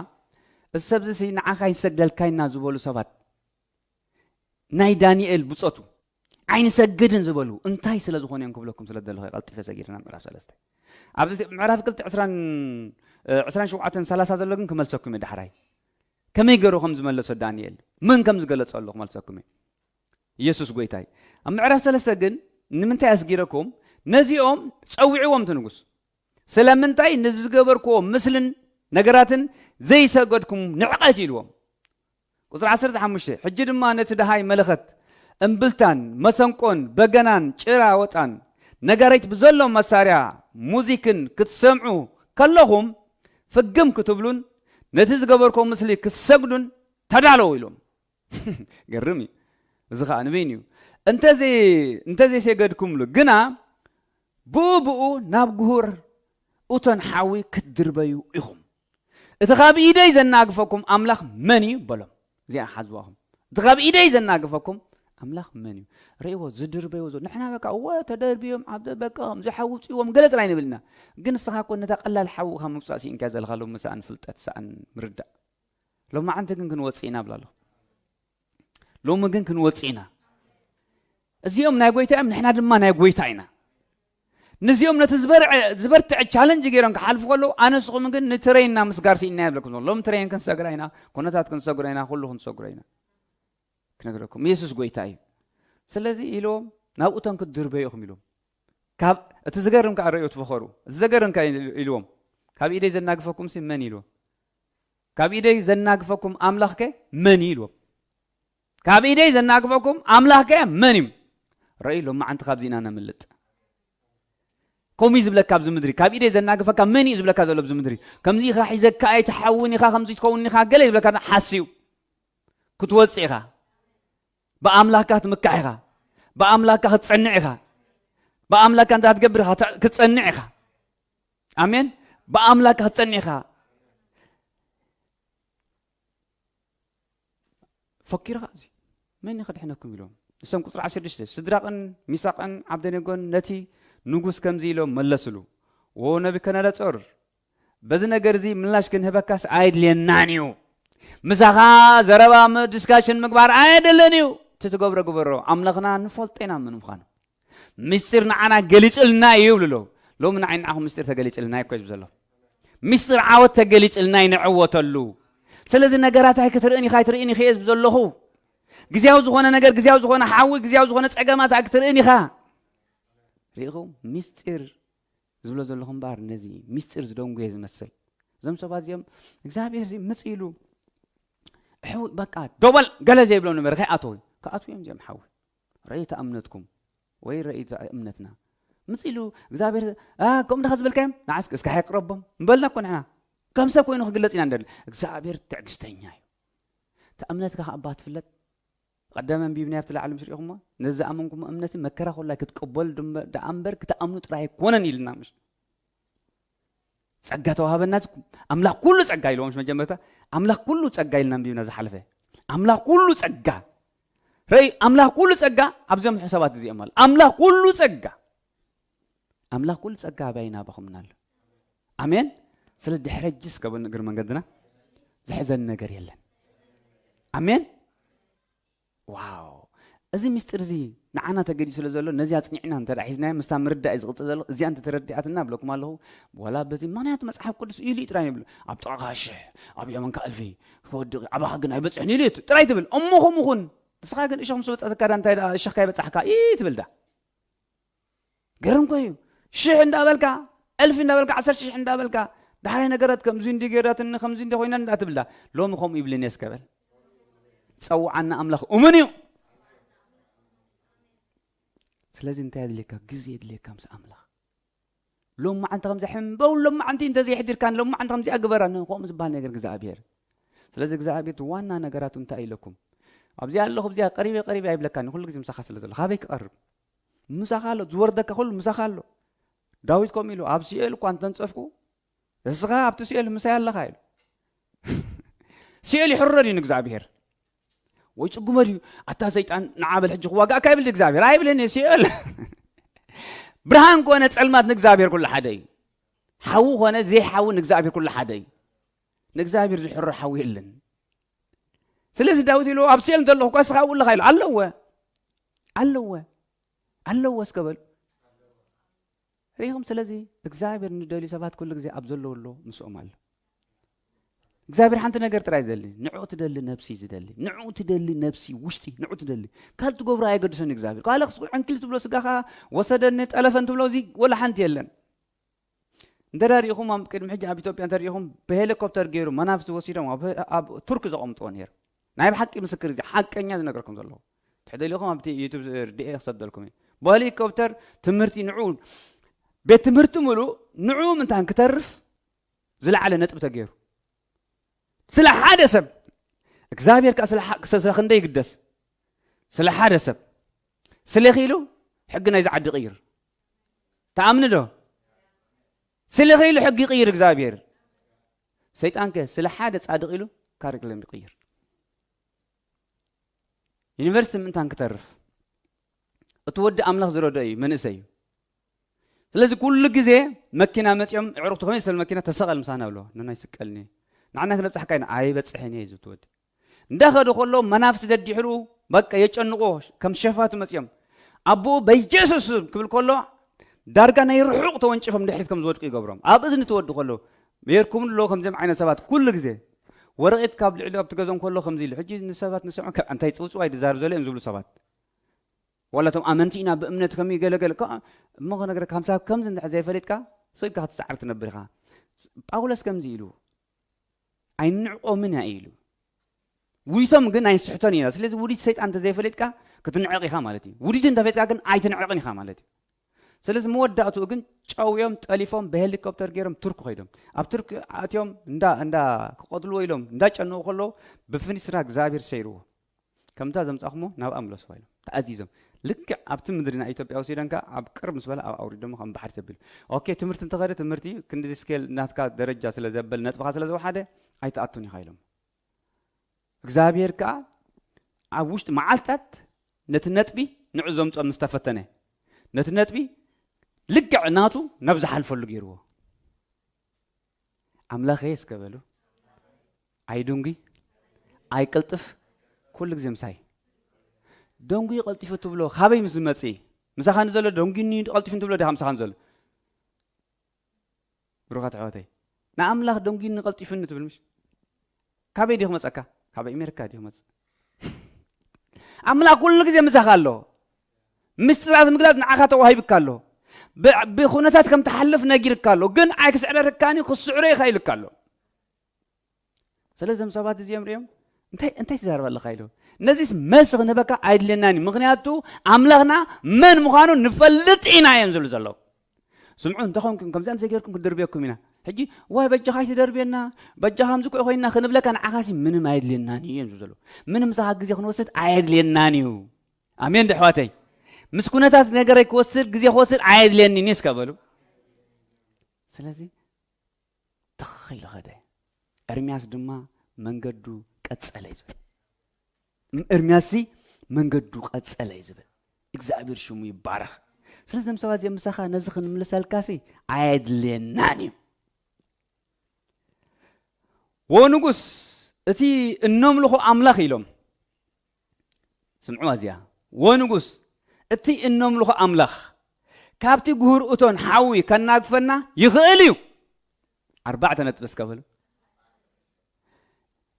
እዚ ሰብዚ ሲ ንዓኻ ኣይንሰግደልካይና ዝበሉ ሰባት፣ ናይ ዳንኤል ብጾቱ ኣይንሰግድን ዝበሉ እንታይ ስለ ዝኾኑ እዮም ክብለኩም ስለ ዘለኹ ቀልጢፈ ሰጊረ ናብ ምዕራፍ ሰለስተ። ኣብ ምዕራፍ ክልተ ዕስራን፣ እ፣ ዕስራን ሸውዓተን ሰላሳ ዘሎ ግን ክመልሰኩም እየ ዳሕራይ። ከመይ ገይሩ ከም ዝመለሶ ዳንኤል፣ መን ከም ዝገለጸሉ ክመልሰኩም እየ። ኢየሱስ ጎይታይ። ኣብ ምዕራፍ ሰለስተ ግን ንምንታይ ኣስጊረኩም? ነዚኦም ጸዊዕዎም እቲ ንጉስ። ስለምንታይ ንዝገበርክዎ ምስልን ነገራትን ዘይሰገድኩም ንዕቀት ኢልዎም። ቁጽሪ ዓሰርተ ሓሙሽተ፣ ሕጂ ድማ ነቲ ደሃይ መለኸት፣ እምብልታን፣ መሰንቆን፣ በገናን፣ ጭራ ወጣን፣ ነጋሪት ብዘሎ መሳርያ ሙዚክን ክትሰምዑ ከለኹም፣ ፍግም ክትብሉን ነቲ ዝገበርክዎ ምስሊ ክትሰግዱን ተዳለዉ ኢሎም። ገርም እዩ። እዚ ኸዓ ንበይኑ እዩ። እንተዘይ-፣ እንተዘይሰገድኩምሉ ግና ብኡ ብኡ ናብ ጉሁር እቶን ሓዊ ክትድርበዩ ኢኹም። እቲ ካብ ኢደይ ዘናግፈኩም ኣምላኽ መን እዩ? በሎም። እዚኣ ሓዝዋኹም። እቲ ካብ ኢደይ ዘናግፈኩም ኣምላኽ መን እዩ? ርእይዎ፣ ዝድርበይዎ ዘሎ። ንሕና በቃ፣ እወ፣ ተደርብዮም፣ ኣብ በቃ፣ ከምዚ ሓዊ ውፅእዎም፣ ገለ ጥራይ ንብል ኢና። ግን ንስኻ እኮ ነታ ቀላል ሓዊ ኢኻ ምውፃእ ስኢንካ ዘለኻ፣ ሎሚ ሰኣን ፍልጠት፣ ሰኣን ምርዳእ። ሎማዓንቲ ግን ክንወፅእ ኢና እብላ ኣለኹ። ሎሚ ግን ክንወፅእ ኢና። እዚኦም ናይ ጎይታ እዮም፣ ንሕና ድማ ናይ ጎይታ ኢና። ነዚኦም ነቲ ዝበርዐ-፣ ዝበርትዐ ቻለንጅ ገይሮም ክሓልፉ ከለዉ፣ ኣነ ንስኹም ግን ንትሬንና ምስጋር ስኢንና ይብለኩም ዘሎ። ሎም ትሬን ክንሰግራ ኢና፣ ኩነታት ክንሰግሮ ኢና፣ ኩሉ ክንሰግሮ ኢና። ክነግረኩም፣ ኢየሱስ ጎይታ እዩ። ስለዚ ኢልዎም፣ ናብኡ ተንክትድርበዩ ኢኹም ኢልዎም። ካብ፣ እቲ ዝገርም ከኣ ርእዮ ትፈኸሩ። እቲ ዘገርም ከኣ ኢልዎም፣ ካብ ኢደይ ዘናግፈኩም ሲ መን ኢልዎም? ካብ ኢደይ ዘናግፈኩም ኣምላኽ ከ መን እዩ ኢልዎም። ካብ ኢደይ ዘናግፈኩም ኣምላኽ ከ መን እዩ? ርእይ፣ ሎማዓንቲ ካብዚ ኢና ነምልጥ። ከምኡ እዩ ዝብለካ ኣብዚ ምድሪ። ካብ ኢደይ ዘናግፈካ መን እዩ ዝብለካ ዘሎ ኣብዚ ምድሪ? ከምዚ ኢኻ ሒዘካ ኣይትሓውን ኢኻ፣ ከምዚ ትኸውን ኢኻ፣ ገለ ዝብለካ ሓስዩ ክትወፅእ ኢኻ። ብኣምላኽካ ክትምካሕ ኢኻ። ብኣምላኽካ ክትጸንዕ ኢኻ። ብኣምላኽካ እንታይ ክትገብር ኢኻ? ተ-፣ ክትጸንዕ ኢኻ። ኣሜን። ብኣምላኽካ ክትጸንዕ ኢኻ። ፈኪርኻ እዚ መን ከድሕነኩም ኢሎም። እሶም ቁጽሪ ዓሰርተ ሽዱሽተ፣ ስድራቕን ሚሳቕን ዓብደኔጎን ነቲ ንጉስ ከምዚ ኢሎም መለስሉ፣ "ዎ ነቡከደነጾር፣ በዚ ነገር እዚ ምላሽ ክንህበካስ ኣየድልየናን እዩ። ምሳኻ ዘረባ ም-፣ ዲስካሽን ምግባር ኣየድልን እዩ። እቲ ትገብሮ ግበሮ። ኣምላኽና ንፈልጦ ኢና መን ምዃኑ። ምስጢር ንዓና ገሊጹልና እዩ" ይብሉ ኣለዉ። ሎሚ ንዓይ ንዓኹም ምስጢር ተገሊጽልና እዩ እኮ እዩ ዘሎ። ምስጢር ዓወት ተገሊጽልና እዩ ንዕወተሉ። ስለዚ ነገራት ኣይክትርእን ኢኻ፣ ኣይትርእን ኢኺ እየ ዝብል ዘለኹ። ግዝያዊ ዝኾነ ነገር፣ ግዝያዊ ዝኾነ ሓዊ፣ ግዝያዊ ዝኾነ ጸገማት ኣይክትርእን ኢኻ። ርኢኹም? ምስጢር ዝብሎ ዘለኹ እምበኣር ነዚ ምስጢር ዝደንጉየ ዝመስል። እዞም ሰባት እዚኦም እግዚኣብሔር እዚ ምጽእ ኢሉ፣ እሕው፣ በቃ፣ ደው በል፣ ገለ ዘይብሎም ነበረ፣ ከይኣተዉ። ክኣትዉ እዮም እዚኦም ሓዊ። ርእይታ እምነትኩም ወይ ርእይታ እምነትና። ምጽእ ኢሉ እግዚኣብሔር፣ አ፣ ከምኡ ዲኻ ዝበልካዮም? ንዓስ እስከ ኣይቅረቦም። እምበልና እኮ ንሕና ከም ሰብ ኮይኑ ክግለጽ ኢና እንደሊ። እግዚኣብሔር ትዕግስተኛ እዩ። እታ እምነትካ ከኣ እባ ትፍለጥ። ቀደም ኣንቢብናዮ ኣብቲ ላዕሊ ምስ ርኢኹሞ፣ ነዚ ዝኣመንኩሞ እምነት መከራ ኮላይ ክትቅበሉ ድም-፣ ደኣ እምበር ክትኣምኑ ጥራይ ኣይኮነን ኢልና ምሽ። ጸጋ ተዋሃበና፣ ኣምላኽ ኩሉ ጸጋ ኢልዎ ምሽ መጀመርታ፣ ኣምላኽ ኩሉ ጸጋ ኢልና ኣንቢብና ዝሓለፈ። ኣምላኽ ኩሉ ጸጋ። ረይ፣ ኣምላኽ ኩሉ ጸጋ ኣብዞም ሰባት እዚኦም ኣሎ። ኣምላኽ ኩሉ ጸጋ። ኣምላኽ ኩሉ ጸጋ ኣባይና ኣባኹምና ኣሎ። ኣሜን። ስለ ድሕረ እጅስ ከበል እግሪ መንገድና ዝሕዘን ነገር የለን። ኣሜን። ዋው! እዚ ምስጢር እዚ ንዓና ተገዲሱ ስለ ዘሎ፣ ነዚ ኣጽኒዕና እንተ ደኣ ሒዝናዮ፣ ምስታ ምርዳእ እዩ ዝቕጽል ዘሎ። እዚኣ እንተ ተረዲኣትና እብለኩም ኣለኹ፣ ዋላ በዚ ምኽንያቱ መጽሓፍ ቅዱስ ኢሉ እዩ ጥራይ ይብሉ። ኣብ ጥቓኻ ሽሕ፣ ኣብ የመንካ እልፊ ክወድቕ፣ ኣባኻ ግን ኣይበጽሕን ኢሉ እዩ ጥራይ ትብል። እሞ ከምኡ ኹን። ንስኻ ግን እሾኽ ምስ ወጸትካ ዳ እንታይ ደኣ እሾኽ ካይበጻሕካ እዩ ትብል ዳ? ገርም እኮ እዩ። ሽሕ እንዳበልካ፣ እልፊ እንዳበልካ፣ ዓሰርተ ሽሕ እንዳበልካ፣ ዳሕራይ ነገራት ከምዚ እንዲ ገይራትኒ፣ ከምዚ እንዲ ኮይና እንዳትብል ዳ። ሎሚ ከምኡ ይብልን እየ እስከ በል። ጸውዓና ኣምላኽ እሙን እዩ። ስለዚ እንታይ የድልየካ? ግዜ የድልየካ ምስ ኣምላኽ። ሎማዓንቲ ከምዚ ሕምበው፣ ሎማዓንቲ እንተ ዘይሕዲርካን፣ ሎማዓንቲ ከምዚኣ ግበራን፣ ከምኡ ዝበሃል ነገር እግዚኣብሔር። ስለዚ እግዚኣብሔር እቲ ዋና ነገራቱ እንታይ ኢለኩም? ኣብዚኣ ኣለኹ፣ ኣብዚኣ ቀሪበ፣ ቀሪበ ኣይብለካን፣ ኩሉ ግዜ ምሳኻ ስለ ዘሎ። ካበይ ክቐርብ? ምሳኻ ኣሎ፣ ዝወርደካ ኩሉ ምሳኻ ኣሎ። ዳዊት ከምኡ ኢሉ፣ "ኣብ ሲኦል እኳ እንተንጸፍኩ፣ ንስኻ ኣብቲ ሲኦል ምሳይ ኣለኻ" ኢሉ። ሲኦል ይሕረድ እዩ ንእግዚኣብሔር። ወይ ጽጉመ ድዩ? "ኣታ ሰይጣን፣ ንዓ በል ሕጂ ክዋጋእካ" ይብል እግዚኣብሔር። ኣይብልን እዩ፣ ሲኦል። ብርሃን ኮነ ጸልማት ንእግዚኣብሔር ኩሉ ሓደ እዩ። ሓዊ ኮነ ዘይሓዊ ንእግዚኣብሔር ኩሉ ሓደ እዩ። ንእግዚኣብሔር ዝሕሮ ሓዊ የለን። ስለዚ ዳዊት ኢሉ፣ "ኣብ ሲኦል እንተለኹ እኳ ንስኻ ኣብኡ ኣለኻ" ኢሉ። ኣለወ። ኣለወ። ኣለወ እስከ በሉ። ርኢኹም? ስለዚ እግዚኣብሔር ንደልዩ ሰባት ኩሉ ግዜ ኣብ ዘለዎ ኣሎ፣ ምስኦም ኣሎ። እግዚኣብሔር ሓንቲ ነገር ጥራይ ዝደሊ፣ ንዕኡ ትደሊ ነብሲ እዩ ዝደሊ። ንዕኡ ትደሊ ነብሲ፣ ውሽጢ፣ ንዕኡ ትደሊ። ካልእ ትገብሮ ኣየገድሶን እዩ እግዚኣብሔር። ካልእ ክስ-፣ ዕንክሊል ትብሎ፣ ስጋኻ ወሰደኒ፣ ጠለፈን ትብሎ፣ እዚ ወላ ሓንቲ የለን። እንተ ደኣ ርኢኹም፣ ኣብ ቅድሚ ሕጂ ኣብ ኢትዮጵያ እንተ ርኢኹም፣ ብሄሊኮፕተር ገይሩ መናፍስቲ ወሲዶም ኣብ፣ ኣብ ቱርኪ ዘቐምጥዎ ነይሩ። ናይ ብሓቂ ምስክር፣ እዚ ሓቀኛ ዝነግረኩም ዘለኹ። እንተ ደሊኹም ኣብቲ ዩቱብ ርድኤ ክሰደልኩም እየ። ብሄሊኮፕተር ትምህርቲ ንዑ፣ ቤት ትምህርቲ ምሉእ ንዑ ምንታን ክተርፍ ዝለዓለ ነጥቢ ተገይሩ። ስለ ሓደ ሰብ። እግዚኣብሔር ከኣ ስለ ሓ-፣ ስለ ክንደይ ይግደስ? ስለ ሓደ ሰብ። ስለ ኺኢሉ ሕጊ ናይዚ ዓዲ ይቕይር። ትኣምኒ ዶ? ስለ ኺኢሉ ሕጊ ይቕይር እግዚኣብሔር። ሰይጣንከ ስለ ሓደ ጻድቕ ኢሉ ካሪክለም ይቕይር። ዩኒቨርሲቲ ምእንታን ክተርፍ። እቲ ወዲ ኣምላኽ ዝረድኦ እዩ፣ መንእሰይ እዩ። ስለዚ ኩሉ ግዜ መኪና መጺኦም፣ ኣዕሩኽቱ ከመይ ዝበለ መኪና፣ "ተሰቐል ምሳና" ብሎ፣ "ነናይ ስቀልኒ፣ ንዓና ክነብጽሓካ ኢና" "ኣይበጽሕን እየ" እዩ ዝብል እቲ ወዲ። እንዳኸደ ከሎ መናፍስቲ ደዲሕሩ በቃ የጨንቆ፣ ከም ሸፋቱ መጺኦም። ኣቦኡ "በኢየሱስ ስም" ክብል ከሎ ዳርጋ ናይ ርሑቕ ተወንጪፎም ድሕሪት ከም ዝወድቁ ይገብሮም። ኣብ እዝኒ ትወዲ ከሎ የርኩምሉ ኣለዉ ከምዚኦም ዓይነት ሰባት ኩሉ ግዜ። ወረቐት ካብ ልዕሊ ኣብቲ ገዞም ከሎ ከምዚ ኢሉ። ሕጂ ንሰባት ንሰምዖ፣ "ከ-፣ እንታይ ጽውጽዋይ ድዛረብ ዘሎ?" እዮም ዝብሉ ሰባት። ዋላ እቶም ኣመንቲ ኢና ብእምነት ከም ይገለገል እኮ፣ እሞ ክነግረካ፣ ከምሳ ከምዚ እንድሕር ዘይፈሊጥካ፣ ስቕ ኢልካ ክትሰዓር ትነብር ኢኻ። ጳውሎስ ከምዚ ኢሉ፣ "ኣይንዕቆምን ኢና" ኢሉ። ውዲቶም ግን ኣይንስሕቶን ኢና። ስለዚ ውዲት ሰይጣን እንተዘይፈሊጥካ፣ ክትንዕቕ ኢኻ ማለት እዩ። ውዲት እንተፈሊጥካ ግን ኣይትንዕቕን ኢኻ ማለት እዩ። ስለዚ መወዳእትኡ ግን ጨውዮም፣ ጠሊፎም፣ ብሄሊኮፕተር ገይሮም ቱርክ ከይዶም። ኣብ ቱርክ ኣትዮም እንዳ፣ እንዳ ክቐትልዎ ኢሎም እንዳጨነቑ ከለዉ፣ ብፍኒስራ እግዚኣብሔር ሰይርዎ። ከምታ ዘምጻኹሞ ናብኣ ምለስዋ ኢሎም ተኣዚዞም። ልክዕ ኣብቲ ምድሪ ናይ ኢትዮጵያ ወሲደንካ ኣብ ቅር ምስ በለ ኣብ ኣውሪዶሞ ከም ባሕሪ ተቢሉ። ኦኬ፣ ትምህርቲ እንተኸደ ትምህርቲ ክንዲዚ ስኬል ናትካ ደረጃ ስለ ዘበል ነጥብኻ ስለ ዝወሓደ ኣይትኣቱን ኢኻ ኢሎም። እግዚኣብሔር ከኣ ኣብ ውሽጢ መዓልታት ነቲ ነጥቢ ንዑ ዘምጾ ምስ ተፈተነ፣ ነቲ ነጥቢ ልክዕ ናቱ ናብ ዝሓልፈሉ ገይርዎ። ኣምላኸ እስከ በሉ፣ "ኣይድንጉይ፣ ኣይቅልጥፍ፣ ኩሉ ግዜ ምሳይ። ደንጉይ ቀልጢፉ" ትብሎ ካበይ ምስ ዝመጽእ? ምሳኻ ንዘሎ ደንጉይኒ ቀልጢፉ ትብሎ ዲኻ ምሳኻ ንዘሎ? ብሩኻት ኣሕዋተይ፣ ንኣምላኽ ደንጉይኒ ቀልጢፉኒ ትብል ምሽ? ካበይ ድዩ ክመጸካ? ካብ ኣሜሪካ ድዩ ክመጽእ? ኣምላኽ ኩሉ ግዜ ምሳኻ ኣሎ። ምስጢራት ምግላጽ ንዓኻ ተዋሂብካ ኣሎ። ብ-፣ ብኹነታት ከም ትሓልፍ ነጊርካ ኣሎ። ግን ኣይክስዕረርካን እዩ፣ ክስዕሮ ኢኻ ኢልካ ኣሎ። ስለዚ እዞም ሰባት እዚኦም ሪኦም፣ "እንታይ፣ እንታይ ትዛረብ ኣለኻ?" ኢሉ። ነዚስ መልሲ ክንህበካ ኣይድልየናን እዩ። ምኽንያቱ ኣምላኽና መን ምዃኑ ንፈልጥ ኢና እዮም ዝብሉ ዘለዉ። ስምዑ፣ እንተኾንኩም ከምዚኣ እንተዘይገርኩም ክንድርብየኩም ኢና። ሕጂ፣ "ዋይ በጃኻ ኣይትደርብየና፣ በጃኻ ከምዚ እኮ ኮይንና" ክንብለካ ንዓኻሲ ምንም ኣየድልየናን እዩ እዮም ዝብሉ ዘለዉ። ምንም ምሳኻ ግዜ ክንወስድ ኣየድልየናን እዩ። ኣሜን ዶ ኣሕዋተይ? ምስ ኩነታት ነገረይ ክወስድ፣ ግዜ ክወስድ ኣየድልየንን እዩ እስከ በሉ። ስለዚ ትኽ ኢሉ ኸደ። ኤርምያስ ድማ መንገዱ ቀጸለ እዩ ዝብል። ም-፣ ኤርምያስሲ መንገዱ ቀጸለ እዩ ዝብል። እግዚኣብሔር ሽሙ ይባረኽ። ስለዚ እዞም ሰባት እዚኦም ምሳኻ ነዚ ክንምልሰልካሲ ኣየድልየናን እዩ። "ወንጉስ፣ እቲ እነምልኾ ኣምላኽ" ኢሎም። ስምዕዋ እዚኣ። "ወንጉስ፣ እቲ እነምልኾ ኣምላኽ ካብቲ ጉህር እቶን ሓዊ ከናግፈና ይኽእል እዩ።" ኣርባዕተ ነጥቢ እስከ በሉ።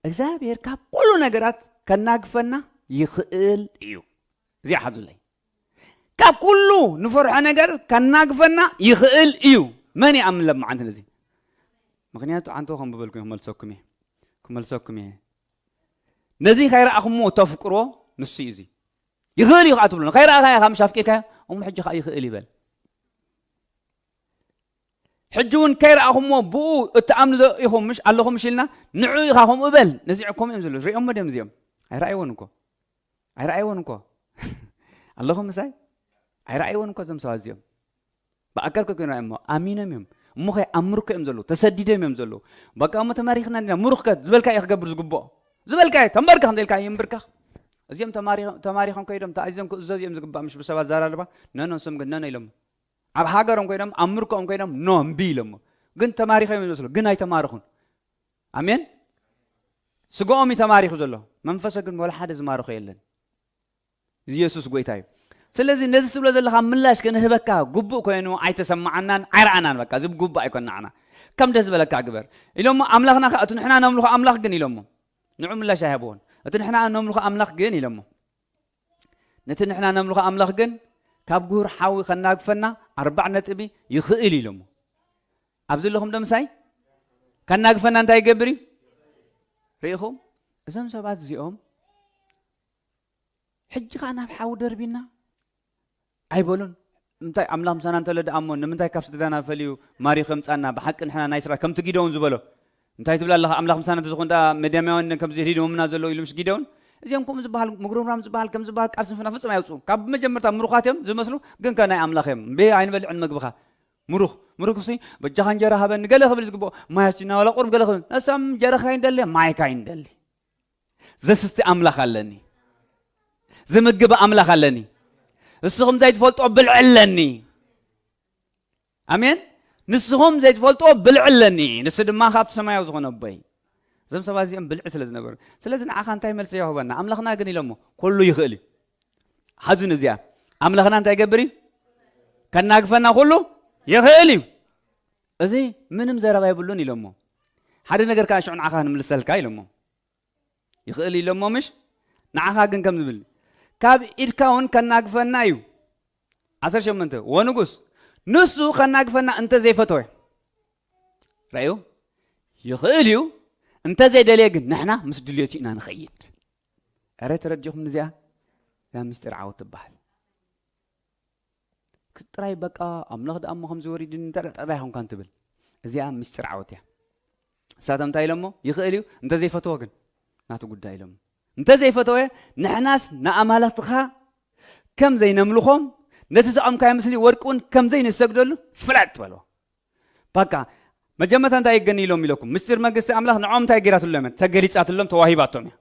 እግዚኣብሔር ካብ ኩሉ ነገራት ከናግፈና ይኽእል እዩ። እዚኣ ሓዙለይ። ካብ ኩሉ ንፈርሖ ነገር ከናግፈና ይኽእል እዩ። መን ይኣምን ለማዓንቲ ነዚ? ምኽንያቱ ዓንቶ ከም ብበልኩም ክመልሰኩም እየ። ክመልሰኩም እየ። ነዚ ከይረኣኹምዎ ተፍቅሮ ንሱ እዩ እዚ። ይኽእል እዩ ከዓ ትብሉ። ከይረኣኻዮ ካብ ምሽ ኣፍቂርካዮ፣ እሞ ሕጂ ከዓ ይኽእል ይበል። ሕጂ እውን ከይረኣኹምዎ ብኡ እትኣምኑ ዘ-፣ ኢኹም ምሽ፣ ኣለኹም ምሽ ኢልና፣ ንዑ ኢኻ ከምኡ በል። ነዚ ከምኡ እዮም ዘለዉ። ሪኦሞ ድዮም እዚኦም? ኣይረኣይዎን እኮ። ኣይረኣይዎን እኮ። ኣለኹም ምሳይ? ኣይረኣይዎን እኮ እዞም ሰባት እዚኦም። ብኣካል እኮ ኮይኖም እሞ ኣሚኖም እዮም። እሞ ከ ኣምርኮ እዮም ዘለዉ፣ ተሰዲዶም እዮም ዘለዉ። በቃ እሞ ተማሪኽና እንዲና፣ ምሩኽ ከ ዝበልካ እዩ ክገብር ዝግብኦ። ዝበልካ እዩ፣ ተንበርካኽ እንተ ኢልካ ይንብርካኽ። እዚኦም ተማሪኸ-፣ ተማሪኾም ከይዶም ተኣዚዞም ክእዘዙ እዮም ዝግባእ፣ ምሽ ብሰብ ኣዘራርባ። ነኖ፣ ንሶም ግን ነኖ ኢሎም። ኣብ ሃገሮም ኮይኖም፣ ኣብ ምርኮኦም ኮይኖም፣ ኖ፣ እምቢ ኢሎሞ። ግን ተማሪኾም እዮም ዝመስሉ፣ ግን ኣይተማርኹን። ኣሜን። ስጋኦም እዩ ተማሪኹ ዘሎ፣ መንፈሶ ግን ወላ ሓደ ዝማርኾ የለን። ኢየሱስ ጎይታ እዩ። ስለዚ ነዚ ትብሎ ዘለኻ ምላሽ ክንህበካ ግቡእ ኮይኑ ኣይተሰማዓናን ኣይረኣናን። በቃ፣ እዚ ግቡእ ኣይኮን ንዓና። ከም ደስ ዝበለካ ግበር ኢሎሞ። ኣምላኽና ከ-፣ እቲ ንሕና ነምልኾ ኣምላኽ ግን ኢሎሞ፣ ንዑ ምላሽ ኣይሃብዎን። እቲ ንሕና ነምልኾ ኣምላኽ ግን ኢሎሞ፣ ነቲ ንሕና ነምልኾ ኣምላኽ ግን ካብ ጉህር ሓዊ ከናግፈና ኣርባዕ ነጥቢ ይኽእል ኢሎሞ። ኣብዚ ኣለኹም ዶ ምሳይ? ከናግፈና እንታይ ይገብር እዩ? ርኢኹም? እዞም ሰባት እዚኦም ሕጂ ኸኣ ናብ ሓዊ ደርቢና ኣይበሉን። እንታይ ኣምላኽ ምሳና እንተሎ ደኣ እሞ ንምንታይ ካብ ስድራና ፈልዩ ማሪኹ የምጻና? ብሓቂ ንሕና ናይ ስራ ከምቲ ጊደውን ዝበሎ፣ እንታይ ትብል ኣለኻ? ኣምላኽ ምሳና እንተዝኾን ደኣ መድያማውያን ከምዚ ሂዶምና ዘለዉ ኢሉ ምሽ ጊደውን? እዚኦም ከምኡ ዝበሃል ምጉርምራም ዝበሃል ከም ዝበሃል ቃል ስንፍና ፍጹም ኣየውጽኡን። ካብ መጀመርታ ምሩኻት እዮም ዝመስሉ፣ ግን ከ ናይ ኣምላኽ እዮም። እምቢ ኣይንበልዕን መግብኻ። ምሩኽ፣ ምሩኽሲ በጃኻ እንጀራ ሃበኒ ገለ ክብል ዝግብኦ፣ ማያችና ዋላ ቁሩብ ገለ ክብል። ንሶም እንጀራኻ ይንደሊ፣ ማይካ ይንደሊ። ዘስቲ ኣምላኽ ኣለኒ። ዝምግብ ኣምላኽ ኣለኒ። ንስኹም ዘይትፈልጦ ብልዒ ኣለኒ። ኣሜን። ንስኹም ዘይትፈልጦ ብልዒ ኣለኒ፣ ንሱ ድማ ካብቲ ሰማያዊ ዝኾነ ኣቦይ። እዞም ሰባት እዚኦም ብልዒ ስለ ዝነበሩ፣ ስለዚ ንዓኻ እንታይ መልሲ ይህበና? ኣምላኽና ግን ኢሎሞ፣ ኩሉ ይኽእል እዩ። ሓዙ ንዚኣ፣ ኣምላኽና እንታይ ይገብር እዩ? ከናግፈና ኩሉ ይኽእል እዩ። እዚ ምንም ዘረባ የብሉን ኢሎሞ። ሓደ ነገር ከዓ ሽዑ ንዓኻ ንምልሰልካ ኢሎሞ። ይኽእል ኢሎሞ ምሽ? ንዓኻ ግን ከም ዝብል፣ ካብ ኢድካ እውን ከናግፈና እዩ። ዓሰርተ ሸሞንተ፣ ወንጉስ፣ ንሱ ከናግፈና እንተ ዘይፈተወ፣ ራእዩ፣ ይኽእል እዩ፣ እንተ ዘይደልየ ግን ንሕና ምስ ድልየቱ ኢና ንኸይድ። ኧረ ተረዲኹም እዚኣ? እዛ ምስጢር ዓወት ትበሃል። ጥራይ በቃ ኣምላኽ ደኣ እሞ ከምዚ ወሪድኒ እንተ ጥራይ ኾንካን ትብል። እዚኣ ምስጢር ዓወት እያ። ንሳቶም እንታይ ኢሎሞ? ይኽእል እዩ፣ እንተ ዘይፈተወ ግን ናቱ ጉዳይ ኢሎሞ። እንተ ዘይፈተወ፣ ንሕናስ ንኣማልኽትኻ ከም ዘይነምልኾም፣ ነቲ ዘቐምካዮ ምስሊ ወርቂ እውን ከም ዘይንሰግደሉ ፍለጥ በልዎ። በቃ መጀመርታ እንታይ ይገኒ ኢሎም ኢለኩም? ምስጢር መንግስቲ ኣምላኽ ንዖም እንታይ ገይራትሎም እያ? ተገሊጻትሎም፣ ተዋሂባቶም እያ።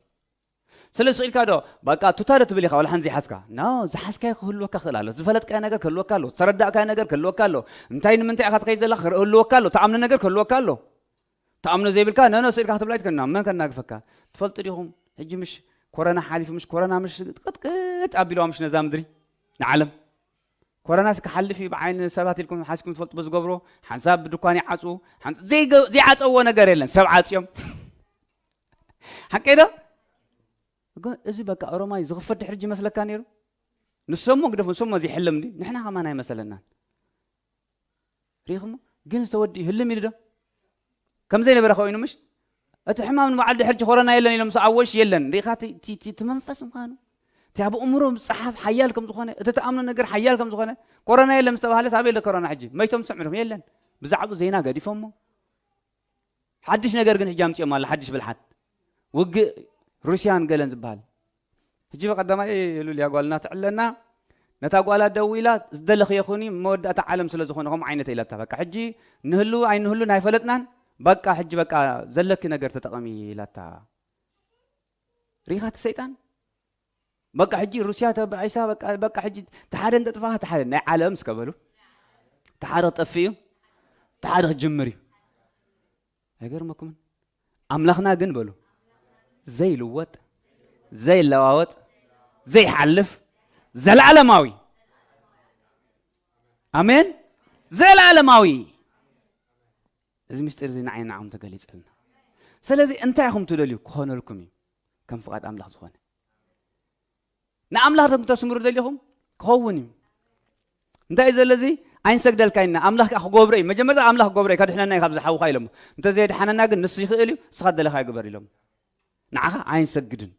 ስለ ስቕ ኢልካ ዶ በቃ ቱታ ዶ ትብል ኢኻ? ዋላ ሓንቲ ዘይሓዝካ? ኖ፣ ዝሓዝካዮ ክህልወካ ክእል ኣሎ። ዝፈለጥካዮ ነገር ክህልወካ ኣሎ። ዝተረዳእካዮ ነገር ክህልወካ ኣሎ። እንታይ ንምንታይ ኢኻ ትኸይድ ዘለኻ ክህልወካ ኣሎ። ትኣምኖ ነገር ክህልወካ ኣሎ። ትኣምኖ ዘይብልካ፣ ኖ፣ ኖ፣ ስቕ ኢልካ ክትብል ኣይትከና። መን ከናግፈካ? ትፈልጡ ዲኹም? ሕጂ ምሽ ኮረና ሓሊፉ፣ ምሽ ኮረና ምሽ ቅጥቅጥ ኣቢልዋ ምሽ ነዛ ምድሪ ንዓለም። ኮረናስ ክሓልፍ እዩ ብዓይኒ ሰባት ኢልኩም ሓስኩም ትፈልጡ ብዝገብሮ፣ ሓንሳብ ብድኳን ይዓጽዉ፣ ሓንስ-፣ ዘይገ-፣ ዘይዓጸዎ ነገር የለን። ሰብ ዓጽዮም። ሓቀይ ዶ? እኮ እዚ በቃ ኦሮማይ ዝኽፈት ድሕሪ ሕጂ ይመስለካ ነይሩ? ንሶሞ ግደፎ፣ ንሶሞ ዘይሕለም ድዩ? ንሕና ከማን ኣይመሰለናን። ሪኢኹሞ? ግን ዝተወዲ ህልም ኢሉ ዶ? ከም ዘይነበረ ኮይኑ ምሽ? እቲ ሕማም ንባዕሉ ድሕሪ ሕጂ ኮረና የለን ኢሎም ሰዓቦሽ የለን። ሪኢኻ እቲ፣ እቲ፣ እቲ፣ እቲ መንፈስ ምዃኑ። እቲ ኣብ ኣእምሮ ዝጸሓፍ ሓያል ከም ዝኾነ፣ እቲ ትኣምኖ ነገር ሓያል ከም ዝኾነ። ኮረና የለን ምስ ተባህለ ሳበይ ኣሎ ኮረና ሕጂ? መይቶም ዝሰምዑ ዲኹም? የለን። ብዛዕባኡ ዜና ገዲፎሞ። ሓድሽ ነገር ግን ሕጂ ኣምጺኦም ኣሎ፣ ሓድሽ ብልሓት። ውግእ ሩስያን ገለን ዝበሃል። ሕጂ ብቐዳማይ ሉልያ ጓልና ትዕለና፣ ነታ ጓላ ደዊላ፣ "ዝደለኽዮ ኩኒ፣ መወዳእታ ዓለም ስለ ዝኾነ ከምኡ ዓይነት" ኢላታ። በቃ ሕጂ ንህሉ ኣይንህሉን ኣይፈለጥናን። በቃ ሕጂ በቃ ዘለኪ ነገር ተጠቐሚ ኢላታ። ሪኢኻ እቲ ሰይጣን? በቃ ሕጂ ሩስያ ተባኢሳ፣ በቃ፣ በቃ ሕጂ ተሓደ እንተጥፋ፣ ተሓደ ናይ ዓለም እስከ በሉ። ተሓደ ክጠፍእ እዩ፣ ተሓደ ክጅምር እዩ። ኣይገርመኩምን? ኣምላኽና ግን በሉ ዘይልወጥ፣ ዘይለዋወጥ፣ ዘይሓልፍ፣ ዘለዓለማዊ። ኣሜን። ዘለዓለማዊ። እዚ ምስጢር እዚ ንዓይ ንዓኹም ተገሊጸልና። ስለዚ እንታይ ኢኹም ትደልዩ? ክኾነልኩም እዩ። ከም ፍቓድ ኣምላኽ ዝኾነ። ንኣምላኽ ዶ ክተስምሩ ደሊኹም? ክኸውን እዩ። እንታይ እዩ ዘሎ እዚ? ኣይንሰግደልካ ኢና። ኣምላኽ ከኣ ክገብሮ እዩ። መጀመርታ ኣምላኽ ክገብሮ እዩ። ከድሕነና እዩ ካብዚ ሓውኻ ኢሎሞ። እንተዘየድሓነና ግን ንሱ ይኽእል እዩ። ንስኻ ደለኻ ግበር ኢሎም። ንዓኻ ኣይንሰግድን።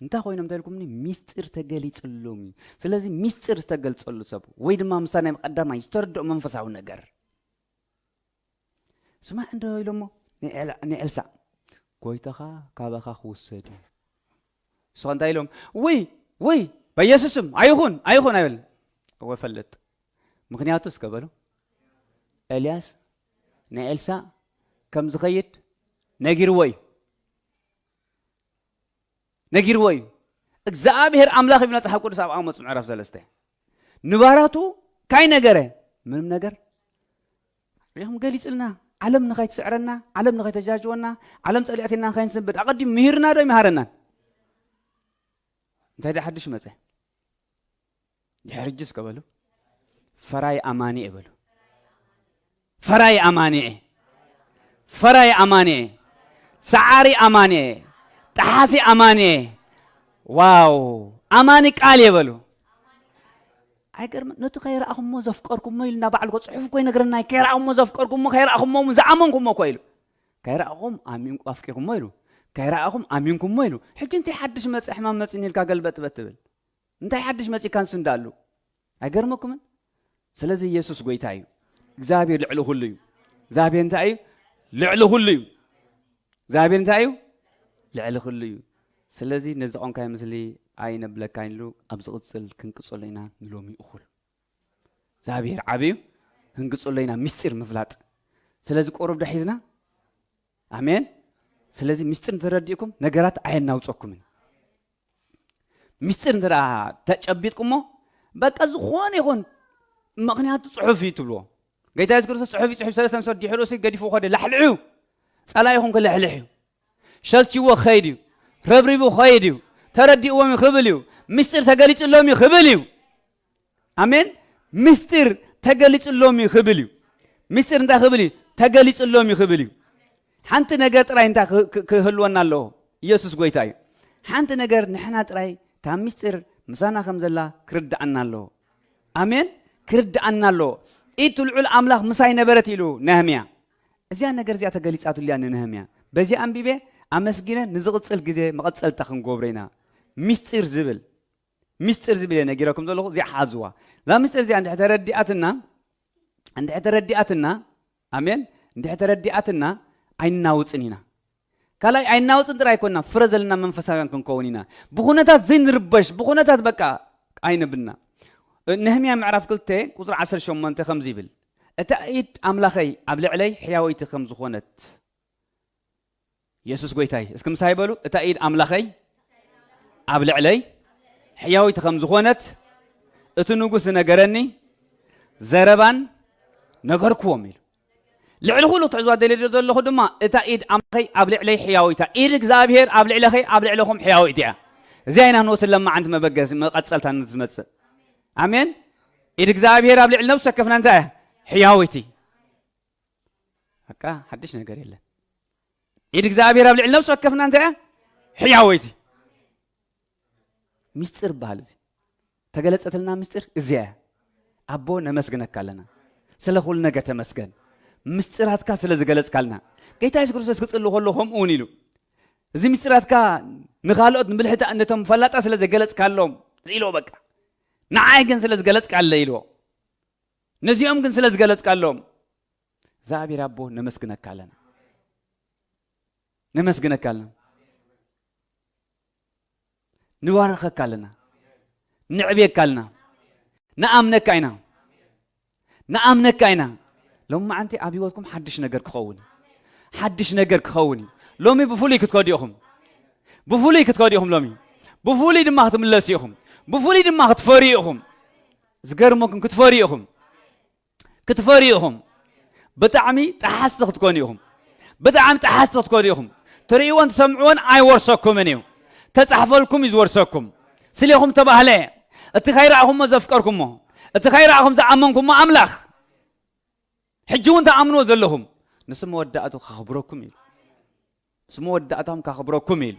እንታይ ኮይኖም እንታይ ኢልኩምኒ? ሚስጢር ተገሊጽሎም እዩ። ስለዚ ሚስጢር ዝተገልጸሉ ሰብ ወይ ድማ ምስታ ናይ ቀዳማይ ዝተረድኦ መንፈሳዊ ነገር። ስማዕ እንዶ ኢሎሞ ንኤል-፣ ንኤልሳዕ፣ "ጎይታኻ ካባኻ ክውሰድ እዩ." ንስኻ እንታይ ኢሎም? "ውይ፣ ውይ፣ በኢየሱስ ስም ኣይኹን፣ ኣይኹን" ኣይበል። እወ ፈልጥ። ምኽንያቱ እስከ በሉ፣ ኤልያስ ንኤልሳዕ ከም ዝኸይድ ነጊርዎ እዩ። ነጊርዎ እዩ። እግዚኣብሔር ኣምላኽ ይብል መጽሓፍ ቅዱስ ኣብ ኣሞጽ ምዕራፍ ሰለስተ። ንባራቱ ካይ ነገረ ምንም ነገር ሪኹም ገሊጽልና። ዓለም ንኸይትስዕረና፣ ዓለም ንኸይተጃጅወና፣ ዓለም ጸሊኣትና ንኸይንስንብድ ኣቐዲሙ ምሂርና ዶ ይምሃረናን? እንታይ ደኣ ሓድሽ መጸ? ድሕሪ ሕጂ እስከ በሉ። ፈራይ ኣማኒ እየ በሉ። ፈራይ ኣማኒ እየ። ፈራይ ኣማኒ እየ። ሰዓሪ ኣማኒ እየ። ጠሓሲ ኣማኒ እየ። ዋው! ኣማኒ ቃል እየ በሉ። ኣይገርም? ነቲ ከይረኣኹሞ ዘፍቀርኩሞ ኢልና ባዕሉ እኮ ጽሑፍ እኮ ይነግረና እዩ። ከይረኣኹሞ ዘፍቀርኩሞ፣ ከይረኣኹሞ እውን ዝኣመንኩሞ እኮ ኢሉ። ከይረኣኹም ኣሚንኩ-፣ ኣፍቂርኩሞ ኢሉ። ከይረኣኹም ኣሚንኩሞ ኢሉ። ሕጂ እንታይ ሓድሽ መጸ ሕማም መጺኒ ኢልካ ገልበጥበጥ ትብል? እንታይ ሓድሽ መጺካ ንሱ እንዳኣሉ? ኣይገርመኩምን? ስለዚ ኢየሱስ ጎይታ እዩ። እግዚኣብሔር ልዕሊ ኩሉ እዩ። እግዚኣብሔር እንታይ እዩ? ልዕሊ ኩሉ እዩ። እግዚኣብሔር እንታይ እዩ? ልዕሊ ኩሉ እዩ። ስለዚ ነዚ ቆንካይ ምስሊ ኣይነብለካን ኢሉ ኣብ ዝቕጽል ክንቅጽሎ ኢና ንሎሚ እኹል። እግዚኣብሔር ዓቢ እዩ። ክንቅጽሎ ኢና ምስጢር ምፍላጥ። ስለዚ ቁሩብ ዶ ሒዝና? ኣሜን። ስለዚ ምስጢር እንተረዲእኩም ነገራት ኣየናውጸኩምን። ምስጢር እንተ ደኣ ተጨቢጥኩሞ፣ በቃ ዝኾነ ይኹን፣ ምኽንያቱ ጽሑፍ እዩ ትብልዎ። ጌታ የሱስ ክርስቶስ ጽሑፍ እዩ፣ ጽሑፍ ሰለስተ ምስ ወዲ ሕሩሲ ገዲፉ ኸደ ላሕልዑ፣ ጸላኢኹም ክልሕልሕ እዩ። ሸልችዎ ክኸይድ እዩ። ረብሪቡ ክኸይድ እዩ። ተረዲእዎም እዩ ክብል እዩ። ምስጢር ተገሊጹሎም እዩ ክብል እዩ። ኣሜን። ምስጢር ተገሊጹሎም እዩ ክብል እዩ። ምስጢር እንታይ ክብል እዩ? ተገሊጹሎም እዩ ክብል እዩ። ሓንቲ ነገር ጥራይ እንታይ ክህ-፣ ክህ-፣ ክህልወና ኣለዎ? ኢየሱስ ጎይታ እዩ። ሓንቲ ነገር ንሕና ጥራይ እታ ምስጢር ምሳና ከም ዘላ ክርድኣና ኣለዎ። ኣሜን። ክርድኣና ኣለዎ። ኢድ ልዑል ኣምላኽ ምሳይ ነበረት ኢሉ ነህምያ። እዚኣ ነገር እዚኣ ተገሊጻትሉ እያ ንነህምያ። በዚኣ ኣንቢበ ኣመስጊነ ንዝቕጽል ግዜ መቐጸልታ ክንገብሮ ኢና። ምስጢር ዝብል፣ ምስጢር ዝብል እየ ነጊረኩም ዘለኹ። እዚኣ ሓዝዋ። እዛ ምስጢር እዚኣ እንድሕር ተረዲኣትና፣ እንድሕር ተረዲኣትና፣ ኣሜን፣ እንድሕር ተረዲኣትና ኣይናውጽን ኢና። ካልኣይ ኣይናውጽን ጥራይ ኣይኮንና፣ ፍረ ዘለና መንፈሳውያን ክንከውን ኢና። ብኹነታት ዘይንርበሽ፣ ብኹነታት በቃ ኣይነብልና። ነህምያ ምዕራፍ ክልተ ቁጽሪ ዓሰርተ ሸሞንተ ከምዚ ይብል፣ "እታ ኢድ ኣምላኸይ ኣብ ልዕለይ ሕያወይቲ ከም ዝኾነት" የሱስ ጎይታይ፣ እስኪ ምሳይ በሉ፣ "እታ ኢድ ኣምላኸይ ኣብ ልዕለይ ሕያዊት ከም ዝኾነት እቲ ንጉስ ዝነገረኒ ዘረባን ነገርክዎም" ኢሉ። ልዕሊ ኩሉ ክትሕዝዋ ደልየ ዘለኹ ድማ፣ "እታ ኢድ ኣምላኸይ ኣብ ልዕለይ ሕያዊት እያ፣ ኢድ እግዚኣብሔር ኣብ ልዕለኸይ ኣብ ልዕለኹም ሕያዊት እያ።" እዚኣ ኢና ንወስድ ለማዓንቲ መበገሲ መቐጸልታ ነቲ ዝመጽእ። ኣሜን። ኢድ እግዚኣብሔር ኣብ ልዕሊ ነብሲ ወከፍና እንታይ እያ? ሕያዊት። በቃ ሓድሽ ነገር የለን። ኢድ እግዚኣብሔር ኣብ ልዕሊ ነብሲ ወከፍና እንታይ እያ? ሕያወይቲ። ምስጢር በሃል እዚ። ተገለጸትልና ምስጢር እዚኣ እያ። ኣቦ ነመስግነካ ኣለና። ስለ ኩሉ ነገር ተመስገን። ምስጢራትካ ስለ ዝገለጽካልና። ጌታ የሱስ ክርስቶስ ክጽሊ ከሎ ከምኡ እውን ኢሉ። እዚ ምስጢራትካ ንኻልኦት ንብልሕታ ነቶም ፈላጣ ስለ ዝገለጽካሎም ኢልዎ በቃ። ንዓይ ግን ስለ ዝገለጽካለ ኢልዎ። ነዚኦም ግን ስለ ዝገለጽካሎም። እግዚኣብሔር ኣቦ ነመስግነካ ኣለና። ነመስግነካ ኣለና። ንባርኸካ ኣለና። ንዕብየካ ኣለና። ንኣምነካ ኢና። ንኣምነካ ኢና። ሎሚ መዓንቲ ኣብ ህይወትኩም ሓድሽ ነገር ክኸውን እዩ። ሓድሽ ነገር ክኸውን እዩ። ሎሚ ብፍሉይ ክትከዱ ኢኹም። ብፍሉይ ክትከዱ ኢኹም ሎሚ። ብፍሉይ ድማ ክትምለሱ ኢኹም። ብፍሉይ ድማ ክትፈርዩ ኢኹም። ዝገርመኩም ክትፈርዩ ኢኹም። ክትፈርዩ ኢኹም። ብጣዕሚ ጠሓስቲ ክትኮኑ ኢኹም። ብጣዕሚ ጠሓስቲ ክትኮኑ ኢኹም። ትርእይዎን ትሰምዕዎን ኣይወርሰኩምን እዩ። ተጻሕፈልኩም እዩ ዝወርሰኩም። ስሌኹም ተባህለ። እቲ ከይረኣኹሞ ዘፍቀርኩሞ፣ እቲ ከይረኣኹም ዝኣመንኩሞ ኣምላኽ፣ ሕጂ እውን ትኣምንዎ ዘለኹም፣ ንሱ መወዳእቱ ከኽብረኩም እዩ። ምስ መወዳእታኦም ከኽብረኩም ኢሉ።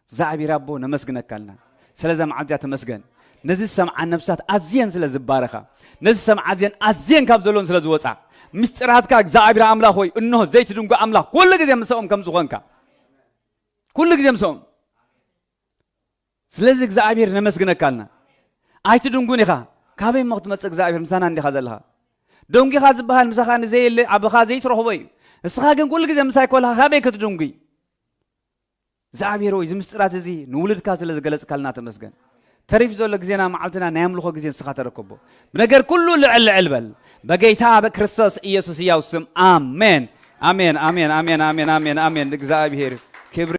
እግዚኣብሔር ኣቦ ነመስግነካ ኣለና። ስለዛ መዓልቲ እዚኣ ተመስገን። ነዚ ዝሰምዓ ነብሳት ኣዝየን ስለ ዝባረኻ፣ ነዚ ዝሰምዓ ኣዝየን ኣዝየን ካብ ዘለውን ስለ ዝወፃ፣ ምስጢራትካ እግዚኣብሔር ኣምላኽ ሆይ፣ እንሆ ዘይትድንጉ ኣምላኽ ኩሉ ግዜ ምስኦም ከም ዝኾንካ፣ ኩሉ ግዜ ምስኦም። ስለዚ እግዚኣብሔር ነመስግነካ ኣለና። ኣይትድንጉን ኢኻ። ካበይ እሞ ክትመጽእ እግዚኣብሔር ምሳና እንዲኻ ዘለኻ? ደንጒኻ ዝበሃል ምሳኻ ንዘየለ ኣባኻ ዘይትረኽቦ እዩ። ንስኻ ግን ኩሉ ግዜ ምሳይ ኮለኻ ካበይ ክትድንጉ? እግዚኣብሔር ወይ እዚ ምስጢራት እዚ ንውልድካ ስለ ዝገለጽካልና ተመስገን። ተሪፍ ዘሎ ግዜና መዓልትና ናይ ኣምልኾ ግዜ ንስኻ ተረከቦ። ብነገር ኩሉ ልዕል ልዕል በል። በጌታ በክርስቶስ ኢየሱስ ሕያው ስም ኣሜን። ኣሜን ኣሜን ኣሜን ኣሜን ኣሜን ኣሜን። ንእግዚኣብሔር ክብሪ